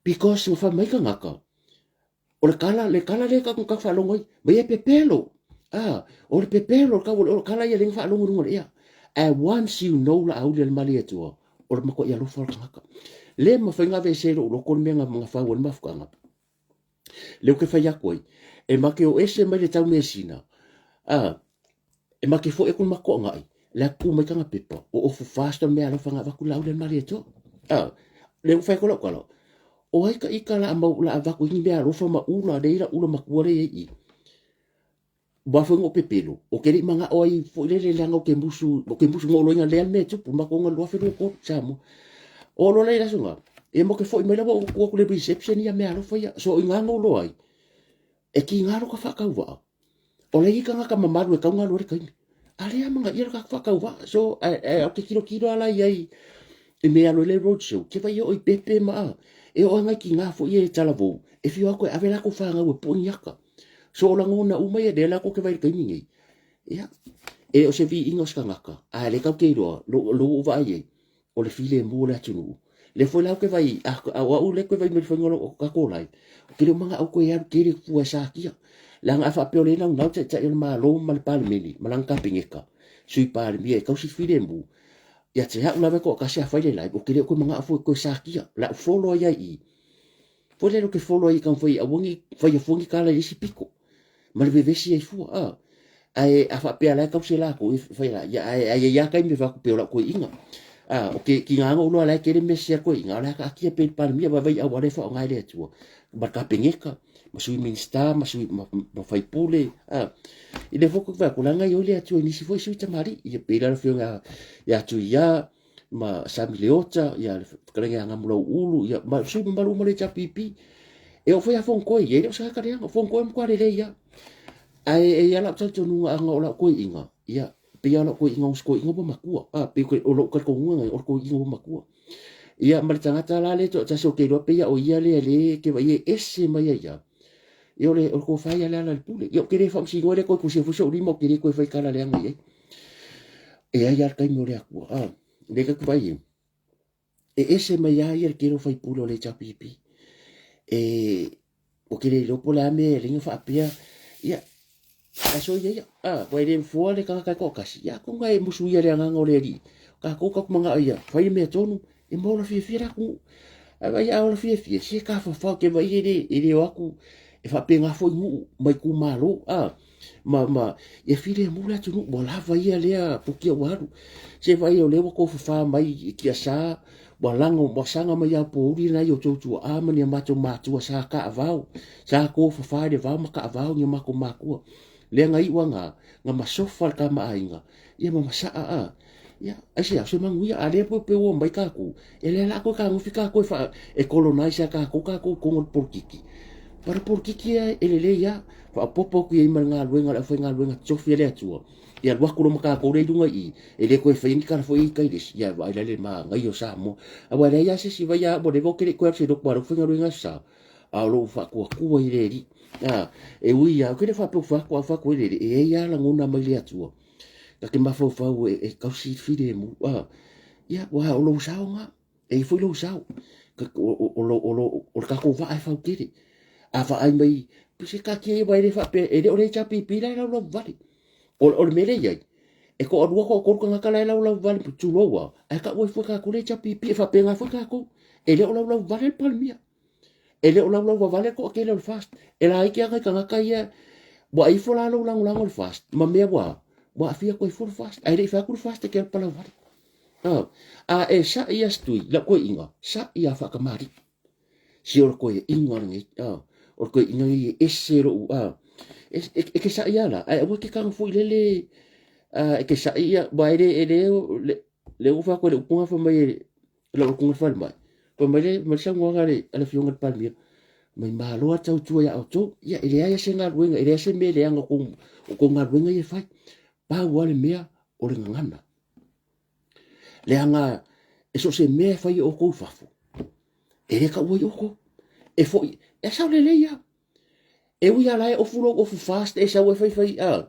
because ua fai mai tagata, o le tala, le tala lea tatou ta faalogo ai, mai e pepelo, a, o le pepelo, o le tala ia lea na faalogo i luga o le ea. And once you know la auli a le Malietoa, o le matuai alofa o le tagata. Le mafai ona aveese i lou loto le mea na fau ai le mafutaga. Lea ou te fai atu ai, e ma te o ese mai le taumeasina, a, e ma te foi atu le matoagai, le atu mai tana pepa, o ofu fast o le mea alofa na avatu la auli a le Malietoa. A, lea ua fai atu lau tala, o ai ka ika la a mau la avatu i ni mea alofa ma ula, lea i la ula matua lea i ai i. Ua foi na ou pepelo, ou te le i manao ai foi lele leaga ou te musu, ou te musu na ou iloaina lea le mea e tupu, matou na 2023 Samoa. O loa la i le aso na, ia mo ke foi mai la ua ou tu atu i le reception ia meaalofa ia. So i ina na ou iloa ai, e tiga lo ka faatauvaa. O la e i ai tagata mamalu e tatau ona alu ai le taimi. A lea amanaia lo tatou faatauvaa. So ae, ae ou te tilotilo lava la i ai i mea e alu ai le road show, ke vai e oo i pepe ma a, e oo lava nai tina foi ia e talavou, e fia o atu e ave latou fanau e pue ni ata. So o lagona uma ia lea la tou te vaai i le taimi nei, ia, e le o se viiga o se tagata, a lea tatou te iloa, lou, lou ou vaai ai, o le filemu o le atunuu. Lea foi la ou te vaai, a, o au lea ou te vaai mai le faiga o tatou live, ou te le o manao toe alu tele fua e satia. Leaga a faapea o lea e naunau le Taitai o le Malo ma le Palemene ma lana Kapeneta, Sui Palemia e tausi le filemu, ia te au lava e toatasi a fai le live, ou te le o toe manao foi e toe satia. O le a ou follow ai ai i i. Foi lea ou te follow ai i taumafai aua ne i faia fua ni tala i le isi pito ma le vevesi ai fua a. Ae a faapea la e tausi e latou, e fai la, ia, ae ai ai lava taimi e fai atu pei o lau toeaina. A, o ke tiga na ou iloa la e tele mea sese a le toeaina, a o le a taatia pea i le Palemia, vaivai auala e faaaoga e le Atua, ma le Kapeneta, ma Sui Minisita, ma sui, ma, ma faipule, a. I lea foi ou te fai atu, leaga e ioi le Atua i nisi foi sui tamalii, ia pei la le afioga ia Tuia, ma Sami Leota, ia le fetalaiga ia Gamulauulu, ia ma sui mamalu uma o le HRPP. E oo foi ia Fonotoe, ia e le o se tagata leaga, o Fonotoe e matua lelei lava. Ae e i ai lau talitonuga ana o lau toeaina, ia pei lava o lau toeaina o se toeaina ua matua. A, pei o lou talitonuga o le toeaina ua matua. Ia ma le tagata la lea toatasi ou te iloa pei o ia lea lea e te vaai e ese mai ai lava. Ia o le tofa ia Lealailepule. Ia ou te le faamasinoa lea toe tusia foi sou lima ou te le toe fai tala leaga i ai. E ai lava le taimi o le Atua. A, lea tatou te vaai ai, e ese mai lava ia le tele o faipule o le HRPP. E, ou te le iloa po o le a mea e ala ai ona faapea, ia, ae soia ia. A, ua e le mafua le tagata e toatasi, ia atonu e musuia le agaga o le Alii. O tatou tatou manao ia fai le mea tonu, e ma ola fiafia le atunuu. Ae vaai a ola fiafia, se tafafao, ke vaai e le, e le o atu, e faapena foi nuu ma itumalo, a, ma, ma, ia filemu le atunuu, ua lava ia lea pukia ua alu. Se vaai o lea ua tofafa mai i tiasa, ua lago, ua saga mai Aopouli nai o outou tuaa ma ni a matou matua sa taavao, sa tofafa i le vao ma taavao ni o matou matua. Lea na iu aga, na masofa le tama aiga, ia ma masaa a. Ia, aisea, o se manuia, a lea pe ua omai tatou, e lea la toe tagofi tatou e faa, e colonize ia tatou, tatou i totonu o le polokiki. But o le polokiki ia e lelei lava, faaopoopo atu i ai ma le galuega a le aufaigaluega totofi a le Atua, ia alu atu loa ma tatou lea i luga i i, e le toe faia ni tala foi ia i tai i le isi, ia vaai la i le manaia o Samoa. Aua e leai lava se isi, vaai lava ua leva ou te le i toe alu i se lotu a o lea ua faigaluega aso Sa, a o lou faatuatua i le Alii. A, e ui lava, ou te le faapea ua fai atu a fai atu e lele, e i ai lava lagona mai le Atua. Ta te mafaufau e, e tausi le filemu. A, Ia, ua o lou sao na. E i foi lou sao. O, o, o, o, le tatou vaa e fau tele. A vaai mai, se taatia ia, aua e le faapea, e le o le HRPP la e laulau vale. O le mea lea e i ai, e toalua toatolu tagata la e laulau vale, tulou lava, ae tau ai fua tatou le HRPP, e faapena foi tatou. E le o laulau vale le Palemia. E le o laulau vavale le toatele o le FAST. E laiti lava nai tagata ia, ua ifo la lou lagolago i le FAST, ma mea ua, ua aafia atu ai fua le FAST. Ae le i fai atu le FAST e te alu palauvale. A e sa'i ia Stui, lau toeaina, sa'i a faatamalii. Se o le toeaina lenei, o le toeaina lenei e ese lou, e te sa'i lava la, ae aua e te tago foi lele, e te sa'i ia, aua e le, e le, le ua fai atu e le upu fai mai e lau atuga le falemai, fai mai le, mai le saunoaga a le afioga i le Palemia, mai malo lava tautua ia outou. Ia, e leai se galuega, e leai se mea leaga o tou galuega ia e fai. Pau lava le mea o le gagana. Leaga e so o se mea e fai e outou i fafo, e le taua ai outou. E foi, e sao lelei lava. E ui lava la e ofu lou ofu FAST e sau e fai fai a,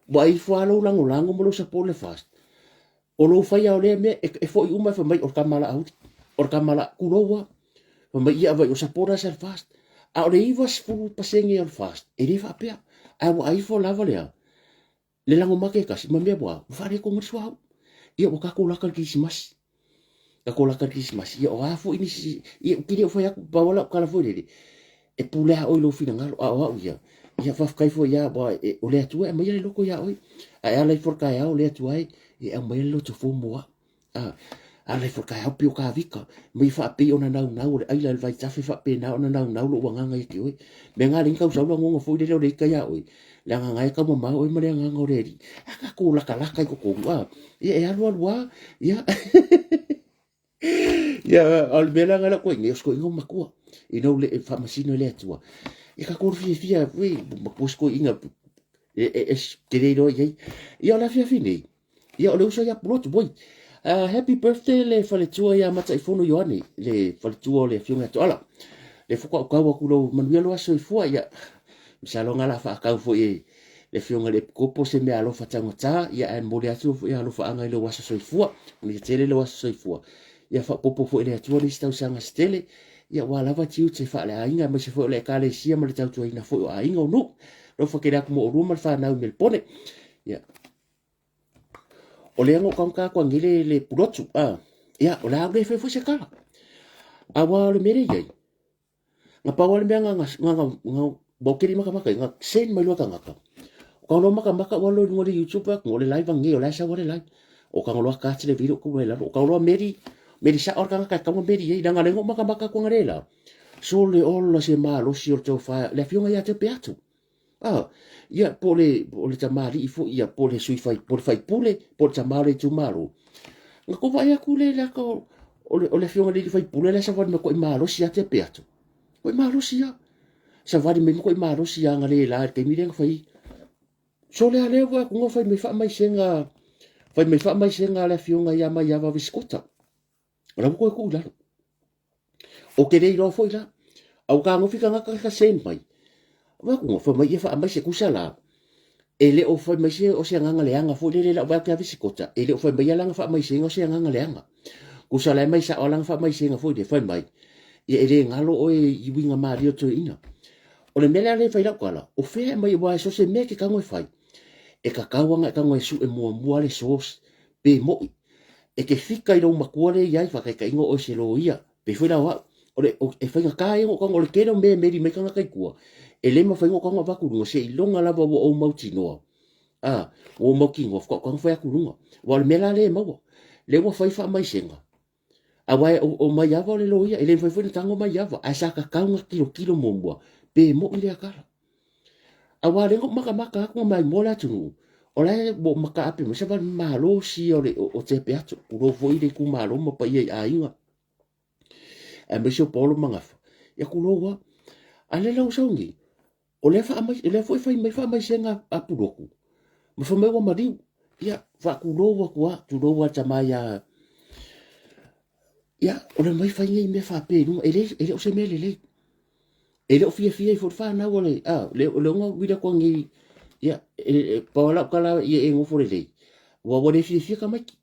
ua ifo lava lou lagolago ma lou support le FAST. O lou faia o lea mea, e foi uma e fai mai o le tama Laauli, o le tama la, tulou lava. Fai mai ia vai o supporters a le FAST. A o le 90% o le FAST, e le faapea. Ae ua ifo lava lea, le lago make e tasi, ma mea ua, ua faaletonu ai le suauu. Ia ua tatou laka i le Kerisimasi. Tatou laka i le Kerisimasi. Ia o a foi nisi, ia ou te le o fai atu, pau lava lau tala foi lele, e pule lava oe i lou finagalo, a o au ia, ia faafetai foi lava, aua o le Atua e aumaia le loto ia oe. Ae ala ifo i le taeao o le Atua e, e aumaia le loto fou mo au. A, ala ifo i le taeao pei o Tavita, mai faapei ona naunau o le aila i le vaitafe faapena ona naunau lou agaga ia te oe. Mea na alii tau sau lagona foi lele o le ita ia oe, leaga na e tau mamao oe ma le agaga o le Alii. A tatou latalata i totonu, a, ia e alu alu a, ia. Ia, a o le mea la lena lau nei, o se toeaina ua matua, ina ua le faamasino e le Atua. Ia tatou fiafia, ui, matua se toeaina, e te le iloa i ai. Ia o le afiafi nei, Ia, o le uso ia Pulotu, boy. Happy birthday le faletua ia Mataifono Ioane, le faletua o le afioga ia Toala. Le faatoa ou tau atu lou manuia loa soifua, ia, masalo nga la faatau foi e le afioga i le Epikopo se mea alofa taugata, ia, ae momoli atu foi alofaaga i lou aso soifua, manuia tele lou aso soifua. Ia faaopoopo foi e le Atua nisi tausaga se tele, ia, aua lava tiute faaleaiga, aemaise foi o le Ekalesia ma le tautuaina foi o aiga o nuu. Alofa tele atu mo oulua ma le fanau i Melepone. Ia, O lea na ou taugata atu anei le, le pulotu, a. Ia, o le a le fai foi se tala. Aua o le mea lea e i ai, na pau lava le mea na, na, na, na, na ua ou tele matamata ai, na send mai loa tagata. O ka loa matamata ua alu i luga o le YouTube atu, o le live anei, o la e sau lava le live. O ka loa cut le video tuu ai i lalo. O ka loa meli, meli sao le tagata e tatau ona meli ai, leaga o lea na ou matamata atu analeila. Sole ola se malosi o le tofa, le afioga ia te Peatu. A, ia, po o le, po o le tamalii foi, ia, po o le sui fai, po o le faipule, po o le tama o le itumalo. Na kou vaai atu le, le aka o, o le, o le afioga i le faipule la e savali mai ko'i malosi ia te Peatu. Ko'i malosi ia. Savali mai ma ko'i malosi ia nga le la i le taimi lea na fai. So lea lea ua atu fai mai faamaisega, fai mai faamaisega a le afioga ia Maiava Visikota. O la ua toe tuu i lalo. O te le iloa foi la. A ua tagofi tagata ka send mai. Vaai atu, fai mai ia faamaise tusa la. E le o fai mai se o se agaga leaga foi lele lau vaai atu ia Visikota, e le o fai mai ia lana faamaisega o se agaga leaga. Tusa la e mai sao lana faamaisega foi lea, fai mai, ia e le galo oe i uiga malie o toeaina. O le mea lea lea e fai lau tala, o fea e mai aua so se mea e te tago e fai, e tatau lava ona e tago e sue muamua le source pe mo'i. E te fika i lou matua lea e i ai, faataitaiga o oe se loia, pei foi la o au. O le, o, e faigata ia ona ou tago, o le tele o mea e meli mai tagata i tua, e le mafai ona ou tago avatu i luga, seiloga lava ua ou mautinoa, a, ua ou mautinoa, faatoa ou tago fai atu i luga. Aua o le mea la lea e maua, lea ua fai faamaisega, aua e, o, o Maiava o le loia, e le mafai foi ona tago Maiava, ae sa tatau ona tilotilo muamua, pe mo'i lea tala. Aua lea na ou matamata atu na maimoa le atunuu, o la e ua mataape mai se vale malosi o le o Tepe atu, tulou foi le itumalo ma paia i aiga, aemaise o Paolo ma Gafa. Ia tulou lava. A lea la ua sau nei, o lea faamai, o lea foi fai mai faamaisega a Pulotu, ma fai mai ua maliu. Ia, faatulou atu lava, tulou lava le tama ia Ia, o le mai fai nei mea faapea i luga, e le, e le o se mea lelei. E le o fiafia ai foi le fanau a le, a, le, le ona uila atu nei, ia, e, e, pau lava lau tala ia e nofo lelei, ua, ua le fiafia tamaiti.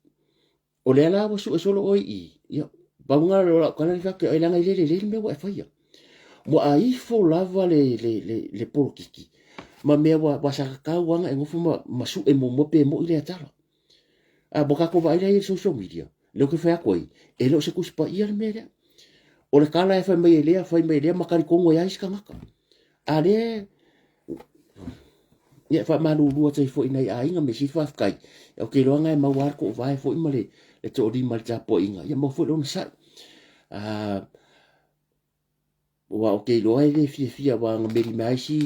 O lea la ua sue solo oe i i, ia, pau lena o lau tala lea fai atu ia oe, leaga e le lelei le mea ua e faia. Ua a ifo lava le, le, le, le polokiki ma mea ua, ua sa tatau lava ona e nofo ma, ma sue muamua pe moi lea tala. A ua tatou vaai la i le social media, lea ou te fai atu ai, e le o se Tusi Paia le mea lea. O le tala e fai mai e lea, fai mai e lea ma talitonu ai lava isi tagata. A lea Ia, e faamalulu atu ai foi i nai aiga, mea sili faafetai. Ou te iloa na e maua lava le toovae foi ma le toolima i le tapuaiga, ia maua foi le onosai. Aua ou te iloa e le fiafia, aua na meli mai lava isi,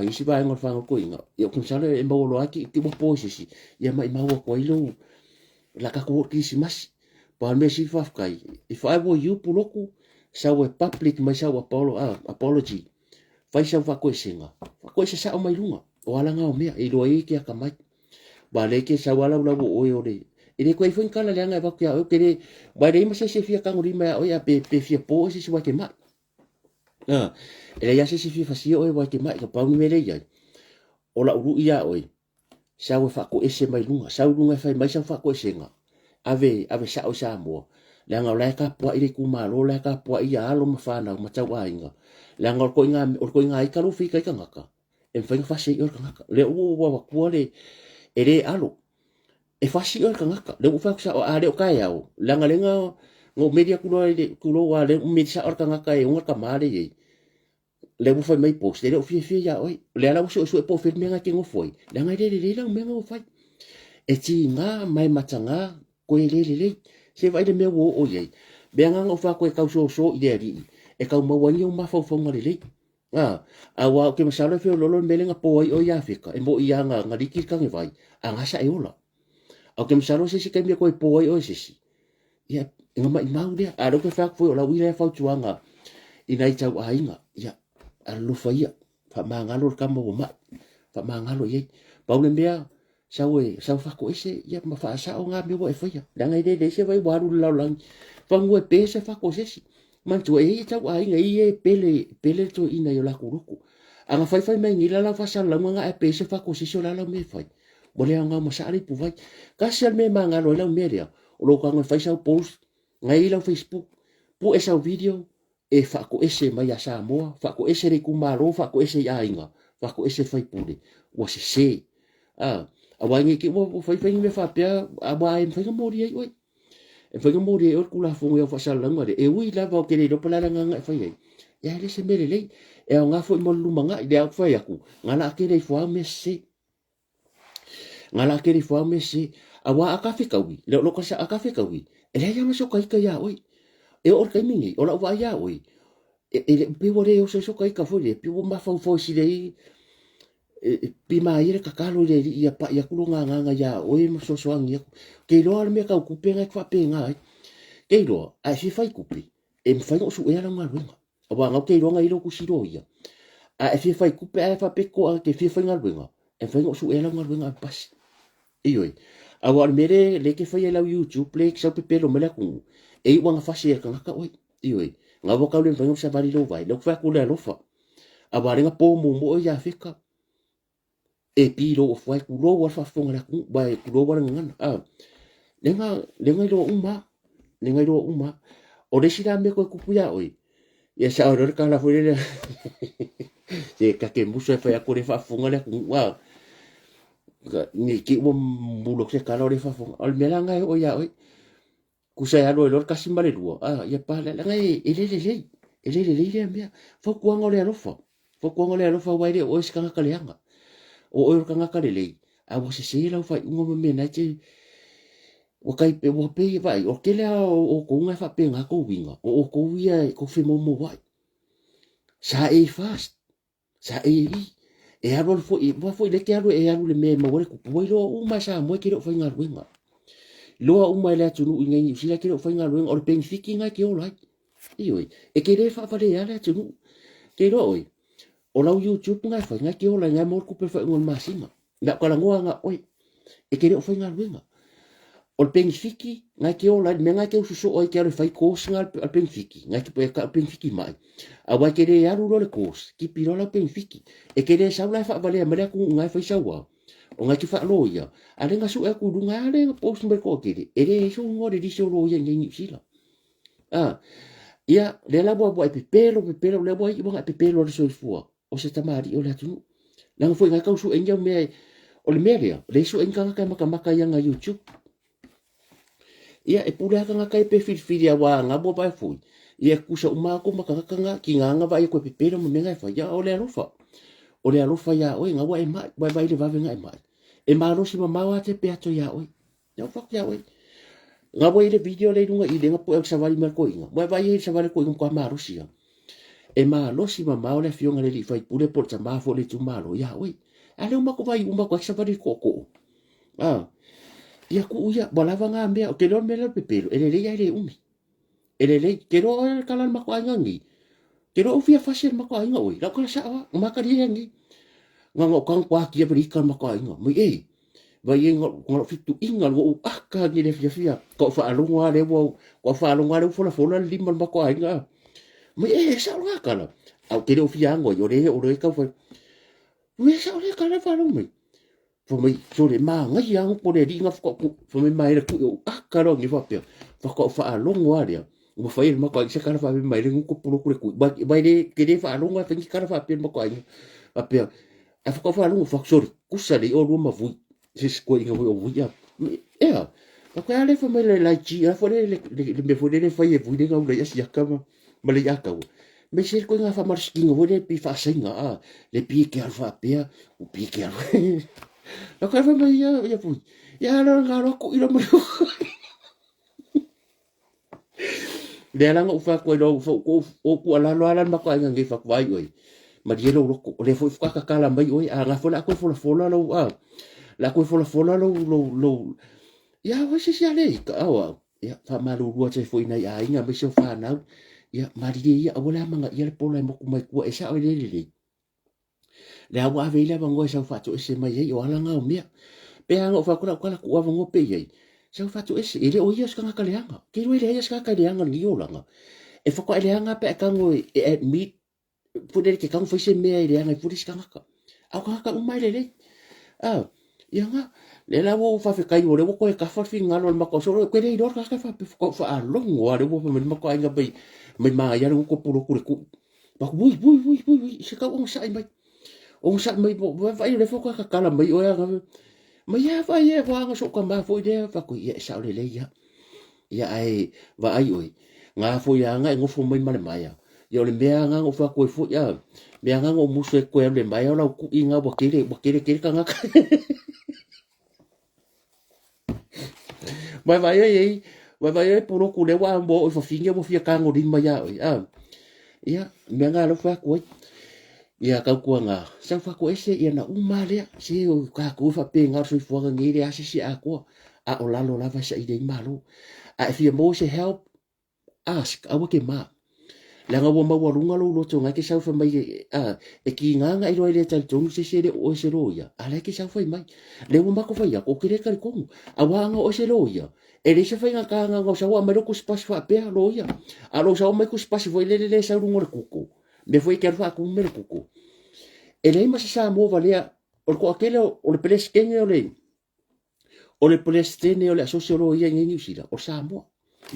isi vaega o le fanau toeaina, ia ou te masalo e maua loa lava te i ua po i se isi, ia maimau atu ai lou, o le a tatou oo i le kerisimasi. Pau le mea sili faafetai, if I were you Pulotu, sau e public mai sau apology, Fai sau faatoesega, faatoese sao mai luga, o ala na o mea, e iloa ai e te atamai. Ua le ke sau ala ula o oe o le, e le koe foi ni tala leaga e avatu ia oe, ke le, ua e leai ma se isi e fia tagolima ia oe, a pe, pe fia po oe se isi ua e te mai. A, e leai lava se isi e fia fasia oe ua e te mai, ka pau ni mea le i ai. O lau lui ia oe, Sau e faatoese mai luga, sau i luga e fai mai sau faatoesega, ave, ave sao i Samoa, leaga o la e tapuai le itumalo, o la e tapuai ia alo ma fanau ma tauaiga, leaga o le koiga, o le koiga ita lou fita i tagata, e mafai ona fasi ai oe e le tagata. O lea ua ou avatua le, e le alo, e fasi oe e le tagata. O lea ua ou fai atu sao, a le o taeao, leaga lea na, na ou meli atu loa i le, tulou lava, lea na ou meli sao le tagata e ona le tama lea e i ai. Lea ua fai mai post, e le o fiafia ia oe. O lea la ua suesue po o fea le mea na e te nofo ai, leaga e le lelei lau mea na ua fai. E tiga ma e mataga, koe le lelei. Se vaai le mea ua oo i ai. Mea na na ou fai atu e tau soso i le Alii, e tau maua ai ni ou mafaufauga lelei. A, aua ou te masalo e feoloolo le mea lea na po ai oe ia Feka, e moni lava na liki le tanevai, a na sa e ola. Ae ou te masalo se isi taimi e toe po ai oe e se isi, ia, e na maimau lea. A o lea ou te fai atu foi, o lau ia lea fautuaga i nai tauaiga, ia, alolofa ia, faamagalo le tama ua mai, faamagalo i ai. Pau le mea, sau e, sau faatoese, ia, ma faasao na mea ua e faia. Leaga e le leai se vai ua alu i le lalolagi, pagua e pe se fako o se isi. Manatua, e i ai tauaiga, e i ai e pele, pele le toeaina i o latou loto. A na faifai mai nei la lau faasalalauga na ae pe se fako o se isi o le a lau mea e fai? Ua le aoga uma saa le ipuvai. Tasi lava le mea e magalo ai lau mea lea, o lou tago e fai sau post, na i ai lau Facebook, pue sau video, e faatoese mai ia Samoa, faatoese le itumalo, faatoese i aiga, faatoese le faipule, ua sese. A, aua nei te i ua fai fai ni mea faapea, aua e mafai ona molia ai oe. E mafai ona molia ai oe le Tulafono i au faasalalauga lea. E ui lava ou te le iloa po o le a le agaga e fai ai, ia e le se mea lelei. E aoga foi mo le lumanai, lea ou te fai atu, na la tele ifo lava mea sese. Nga la keri fua me se aua a ka fekaui le o ka sa a ka fekaui e leai lava se oka ika iā oe e oo i le taimi nei o lau vaai iā oe e le pei ua le oso ai se oka ika foi lea pei ua mafaufau sila i e pima ai le tatalo i le Alii ia pai atu lona agaga iā oe ma fesoasoani atu. Ke iloa le mea tau tupe na e te faapena ai. Ke iloa a e fia fai tupe e mafai ona ou suea lau galuega. Aua na ou te iloa na i lou tusi loia. A e fia fai tupe ae faapea ko a te fia fai galuega, e mafai ona ou suea lau galuega avepasi. Ioe. Aua o le mea le, le te faia i lau YouTube le te sau pepelo mai le atunuu, e iu ana fasi e le tagata oe. Ioe. Na ua tau le mafai ona ou savali i lou vae, lea ou te fai atu le alofa. Aua le na po muamua oe ia Feka, e pilo ofu ai, tulou lava le faafofoga a le atunuu, aua e tulou lava le gagana. A, lea na, lea na iloa uma lava, lea na iloa uma lava. O le isi la mea toe tupu ia oe, ia sao loa le tala foi lele, se ta te musu e fai atu o lea e faafofoga le atunuu, a, ne i te i ua mulo atu se tala o lea e faafofoga. O le mea la lena e oo ia oe, Tusa e alu ai loa le tasi ma le lua, a, ia pa lea, leaga e, e le lelei, e le lelei lea mea. Fautuaga o le alofa, fautuaga o le alofa aua e le o oe se tagata leaga. O oe o le tagata lelei, a ua sese lau faaiuga ma mea na e te, ua tai, ua pei, vaai, o le tele lava o outou na e faapena tou uiga, o outou ia e tou femoumouai. Sa e fast, Sa e i, e alu alu foi, aua foi lea e te alu e alu i le mea e maua ai le tupe, ua iloa uma e Samoa e te le o faigaluega. Iloa uma e le atunuu i inei i Niu Sila e te le o faigaluega, o le penefiti lena e te ola ai. Ioe, e te le faavalea le atunuu. Te iloa oe, o lau YouTube lena e fai, lena e te ola ai, lena e maua le tupe i le faaiuga o le masina. Na ou talanoa na oe, e te le o faigaluega. O le penefiti, na e te ola ai, le mea na e te usu soo ai e te alu e fai course na a le penefiti, na e te tau penefiti mai. Aua e te le alu loa le course, tipi loa lau penefiti. E te le sau la e faavalea mai le atunuu na e fai sau a. O ngai ke faaloia, a le ga suʻe aku i luga, a le ga post mai le toatele, e leai se uiga o le lisi o loia i inei i Niu Sila. A, ia, lea la ua, ua e pepelo, pepelo, lea ua iu ua e pepelo i le soifua o se tamalii o le atunuu. Leaga foi ngai tau suʻe ni au mea, o le mea lea, lea e suʻe ni tagata e matamata i ana YouTube. Ia, e pule lava tagata ia pe filifili aua na ua vaai foi, ia e tutusa uma atu ma tagata na, tiga na vaai atu e pepelo ma mea na e fai, ia o le alofa. O le alofa iā oe, na ua e mai, ua e vaai i le vave na e mai. E malosi mamao lava te pe ato iā oe. Ia ua fatu iā oe. Na ua i le video lea i luga i le na pue au savali mai le toeaina. Ua e vaai ai i le savali a le toeaina matua malosi lava. E malosi mamao le afioga i le alii faipule po o le tama foi o le itumalo iā oe. A lea ua matou vaai uma atu ai savali i le tootoo. A, ia tuu ia, ua lava na mea. Ou te iloa le mea lea o le pepelo, e lelei ae le umi. E lelei, te iloa oe le tala a le matou aiga nei. Te iloa ou fia fasi e le matou aiga oe. Lau tala sao lava, na matalie ai nei. Na ona ou tago atu atia le ika a le matou aiga. Mai e, vai e na lou fituiga lua ou aka nei le fiafia. Ka ou faalogo lava lea ua, ka ou faalogo lava lea ua folafola le lima o le matou aiga. Mai e, e sao lena tala. Ae ou te le o fia ago ai, o lea, o lea e tau fai. Ua e sao lea tala e faalogo mai. Fai mai, sole, manaia lava upu a le alii na faatoa fai mai ma ele kui ou aka loa nei faapea. Faatoa ou faalogo lava lea, ua fai e le matou aiga se tala faapea mai le gutu puloku le kui. Mai le, te le faalogo lava fai ni tala faapea le matou aiga. Faapea, ae faatoa ou faalogo, fai atu, sole, tusa lelei oulua ma Vui. Se isi toeaina foi o Vui a. Ea, faapea a lea fai mai le laiti, a foi le, le mea foi lele e fai e Vui le gaula i asiaka ma ma le iataua. Me se koe ngā whamarisikinga foi le pi whaasainga, a, le pi ke alu whaapea, o pi ke alu. Na koe whai mai ia, ia pui, ia alo ngā roa ku ilo mai. Lea la ngau whakua i lo, o ku alalo ala mako ai ngai whakua ai oi. Ma lie lo loko, o le foi whakakakala mai oi, a ngā fola koe fola fola lo, a, la koe fola fola lo, lo, lo, ia, oi se si ale ika, au, au. Ia, faamalulu atu ai foi i nai aiga aemaise o fanau, ia, malilie ia, aua le amanaia le pola e moku mai tua, e sao e le lelei. Lea ua ave i le avanoa e sau faatoese mai ai, o ala na o mea. Pe a na ou fai atu lau tala, tuu avanoa pea i ai, sau faatoese, e le o ia o se tagata leaga. Ke iloa e leai lava se tagata e leaga i lenei olaga. E faatoa e leaga lava pe a e tago e admit foi lele ke tago fai se mea e leaga ai foi le isi tagata. A o tagata uma e lelei. A, ia na, lea la ua ou faafetai o lea ua toe tafa le finagalo o le matou solo, ke le iloa le tagata e faapea faatoa ou faalogo lava lea ua fai mai le matou aiga mai mai manaia le gutu pulotu i le kui. Fai atu, ui, ui, ui, ui, ui, se tau onosai mai. Onosai mai, vaai o lea faatoa tatala mai oe aga. Mai a vaai e ua aga sou tama foi lea, fai atu, ia e sao lelei ia. Ia ae vaai oe, na foi a na e nofo mai ma le maea. Ia o le mea na ou fai atu ai foi a, mea na ou musu ai koe alu le maea o lau kui na ua tele, ua tele tele tagata. Mai vai ai ei, mai vai ai puloku le ua mo o fafine ua fia tagolima ia oe. A, ia, mea na lau fai atu ai. Ia tautuana, sau faatoese ia na uma lea, se o tatou e faapena o le soifuaga nei e leai lava se isi e atoa, a o lalo lava e saili ai malo. A e fia maua se help, ask, aua ke ma. Leaga ua maualuga lou loto na e te sau fai mai, a, e kiga na iloa e le talitonu se isi e le o oe se loia, a la e te sau fai mai. Lea ua matou fai atu, ou te le talitonu. Aua ana o oe se loia, e leai se faigata na ona sau aumai lou tusipasi faapea, loia. A o lou sau aumai tusipasi foi lele lea e sau i luga o le kuko, mea foi e te alu faatumu mai le kuko. E leai ma se Samoa valea, o le toatele o le Peresetene o le o le Peresetene o le Asosi o Loia i nei Niu Sila, o le Samoa,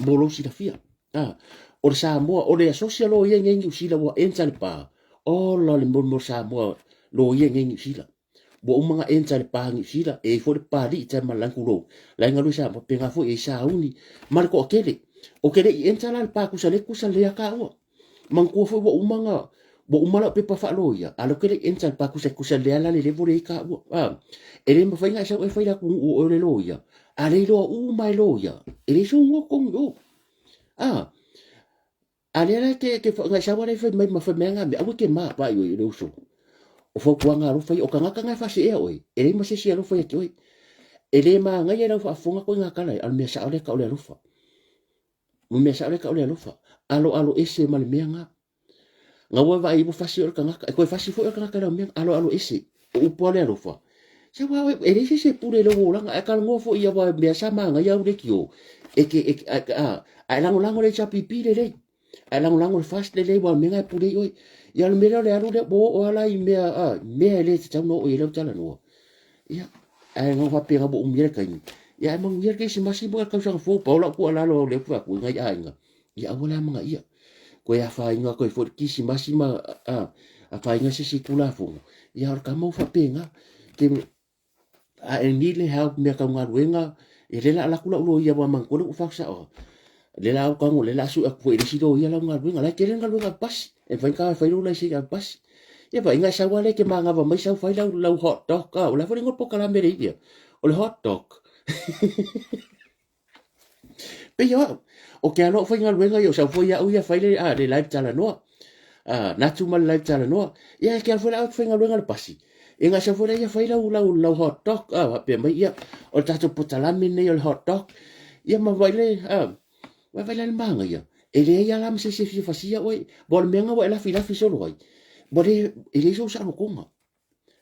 mo lou silafia. Ah, o le Samoa, o le Asosi o Loia i nei Niu Sila ua enter le pa, ola le mo Samoa loia i nei Niu Sila. Ua uma na enter le pa Niu Sila, e i ai foi le Papalii tae ma Lankulou, la e galue Samoa, pena foi e i sauni ma le toatele. O ke le i enter la le pa kusa le kusa lea kaua. Manatua foi ua uma na ua uma lau pepa faaloia, a lea ou te le i enter i le pa kusa kusa lea la le level lea i kaua. A, e le mafai na e sau e fai le atunuu o oe o le loia, a le iloa uma e loia, e leai sou igoa totonu i o. A, a lea la e te, na e sau lava la e fai mai ma fai mai ana mea, aua e te ma, vaai oe le uso. O fautuaga alofa ia, o tagata na e faaseea oe, e leai ma se isi e alofa ia te oe. E le manaia i lau faafofoga koe ngā tala e, a o le mea sao lea tau o le alofa. O le mea sao lea tau o le alofa. Aloalo ese ma le mea nga. Nga ua vaai ua fasi o le tagata, e koe fasi foi o le tagata i lau mea, aloalo ese. O upu a le alofa. Se ua oe, e leai se isi e pule i lou olaga, ae talanoa foi ia aua mea sa manaia au leitio. E ke, e, a, a, a e lagolago le HRPP lelei. A e lagolago le FAST lelei, aua o le mea na e pule ai oe. Ia o le mea lea o le alu lea, ua oo lava la i mea, a, mea e le tatau ona oo i ai lau talanoa. Ia, Ae na faapea ua umi ai le taimi, ia ae manuia le Kerisimasi ma le tausaga fou. Pau lau tuualalo au lea ou te fai atu i nai aiga, ia aua le amanaia. Toe afaina atu ai foi le Kerisimasi ma afaina se isi Tulafono, ia o le tama ua faapena. Ke a e need le help mea tau galuega, ia lea o le a alu atu lau loia aua manatua lea ua fai atu saoa. Lea o le a ou tago, lea o le a sue atu foi i le isi loia lau galuega. O la e tele le galuega a le pasi. E mafai ona fai lou laisene avepasi. Ia vaai, na e sau lava lea e te manava mai sau fai lau, lau hot dog. Ah, o le a foi le igoa o le polokalame a le India? O le hot dog. Pei o au, o ke alo au faigaluega ia, o sau foi au ia fai le, ah, le live talanoa. Ah, natu ma le live talanoa. Ia, e ke alo foi la au faigaluega le pasi. E na sau foi la ia fai lau, lau, lau hot dog. Ah, faapea mai, ia, o le tatou potalame nei o le hot dog. Ia, ma vai le, ah, Vaai la le manaia, e leai lava la ma se isi e fia fasia oe. Aua o le mea lena ua e lafilafi solo ai, ua le, e leai sou saolotoga.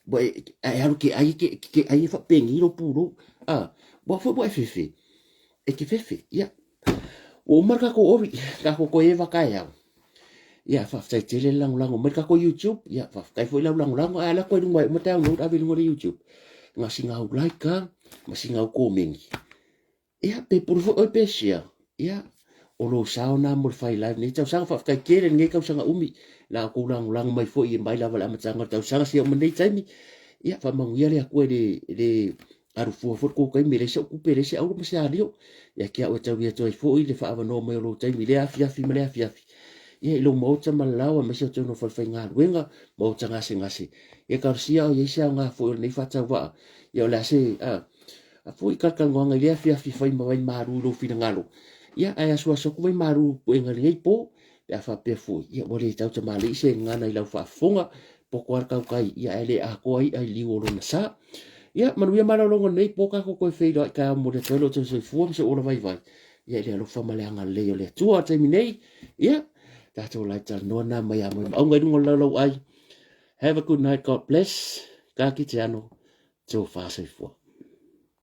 Ua e, a e alu e te ai, e te ai e faapeni lou pulou. A, ua foi ua e fefe, e te fefe, ia. Ua uma le tatou ori, tatou toe eva taeao. Ia, faafetai tele le lagolago mai le tatou YouTube. Ia, faafetai foi lau lagolago. Ae ala atu ai luga e uma download ave i luga o le YouTube. Na sina au like a, ma sina au komeni. Ia, pe pule foi oe pe share, ia, o lou sao na mo le fai live nei tausaga. Faafetai tele lenei tausaga umi, la outou lagolago mai foi e mai lava le amataga o le tausaga seia oo mai lenei taimi. Ia, faamanuia le Atua i le, le alufua foi le tou taimi, e leai sau tupe, e leai se auro ma se alio. Ia te au e taui atu ai foi le faaavanoa mai o lou taimi i lea afiafi ma lea afiafi. Ia, i lou maota ma le laoa, aemaise o totonu o falefaigaluega, maota gasegase. Ia, talosia o i ai se aoga foi o lenei faatauvaa. Ia, o le a se, a, A foi talatalanoaga i lea afiafi fai ma vaimalu i lou finagalo, ia ae asuasu atu vaimalu i puega i lenei po, pe a faapea foi, ia ua le tautamalii se gagana i lau faafofoga, poto lava le tautai, ia ae le atoa i'a i liu o lona sa. Ia, manuia malologa o lenei po, tatou toe feiloai taeao momoli atu ai lo outou soifua ma sou ola vaivai, ia i le alofa ma le agalelei o le Atua. O le taimi nei, ia, tatou live talanoa na mai a Moemauga i luga o le laulau ai. Have a good night, God bless. Ka kite ano, tofa soifua.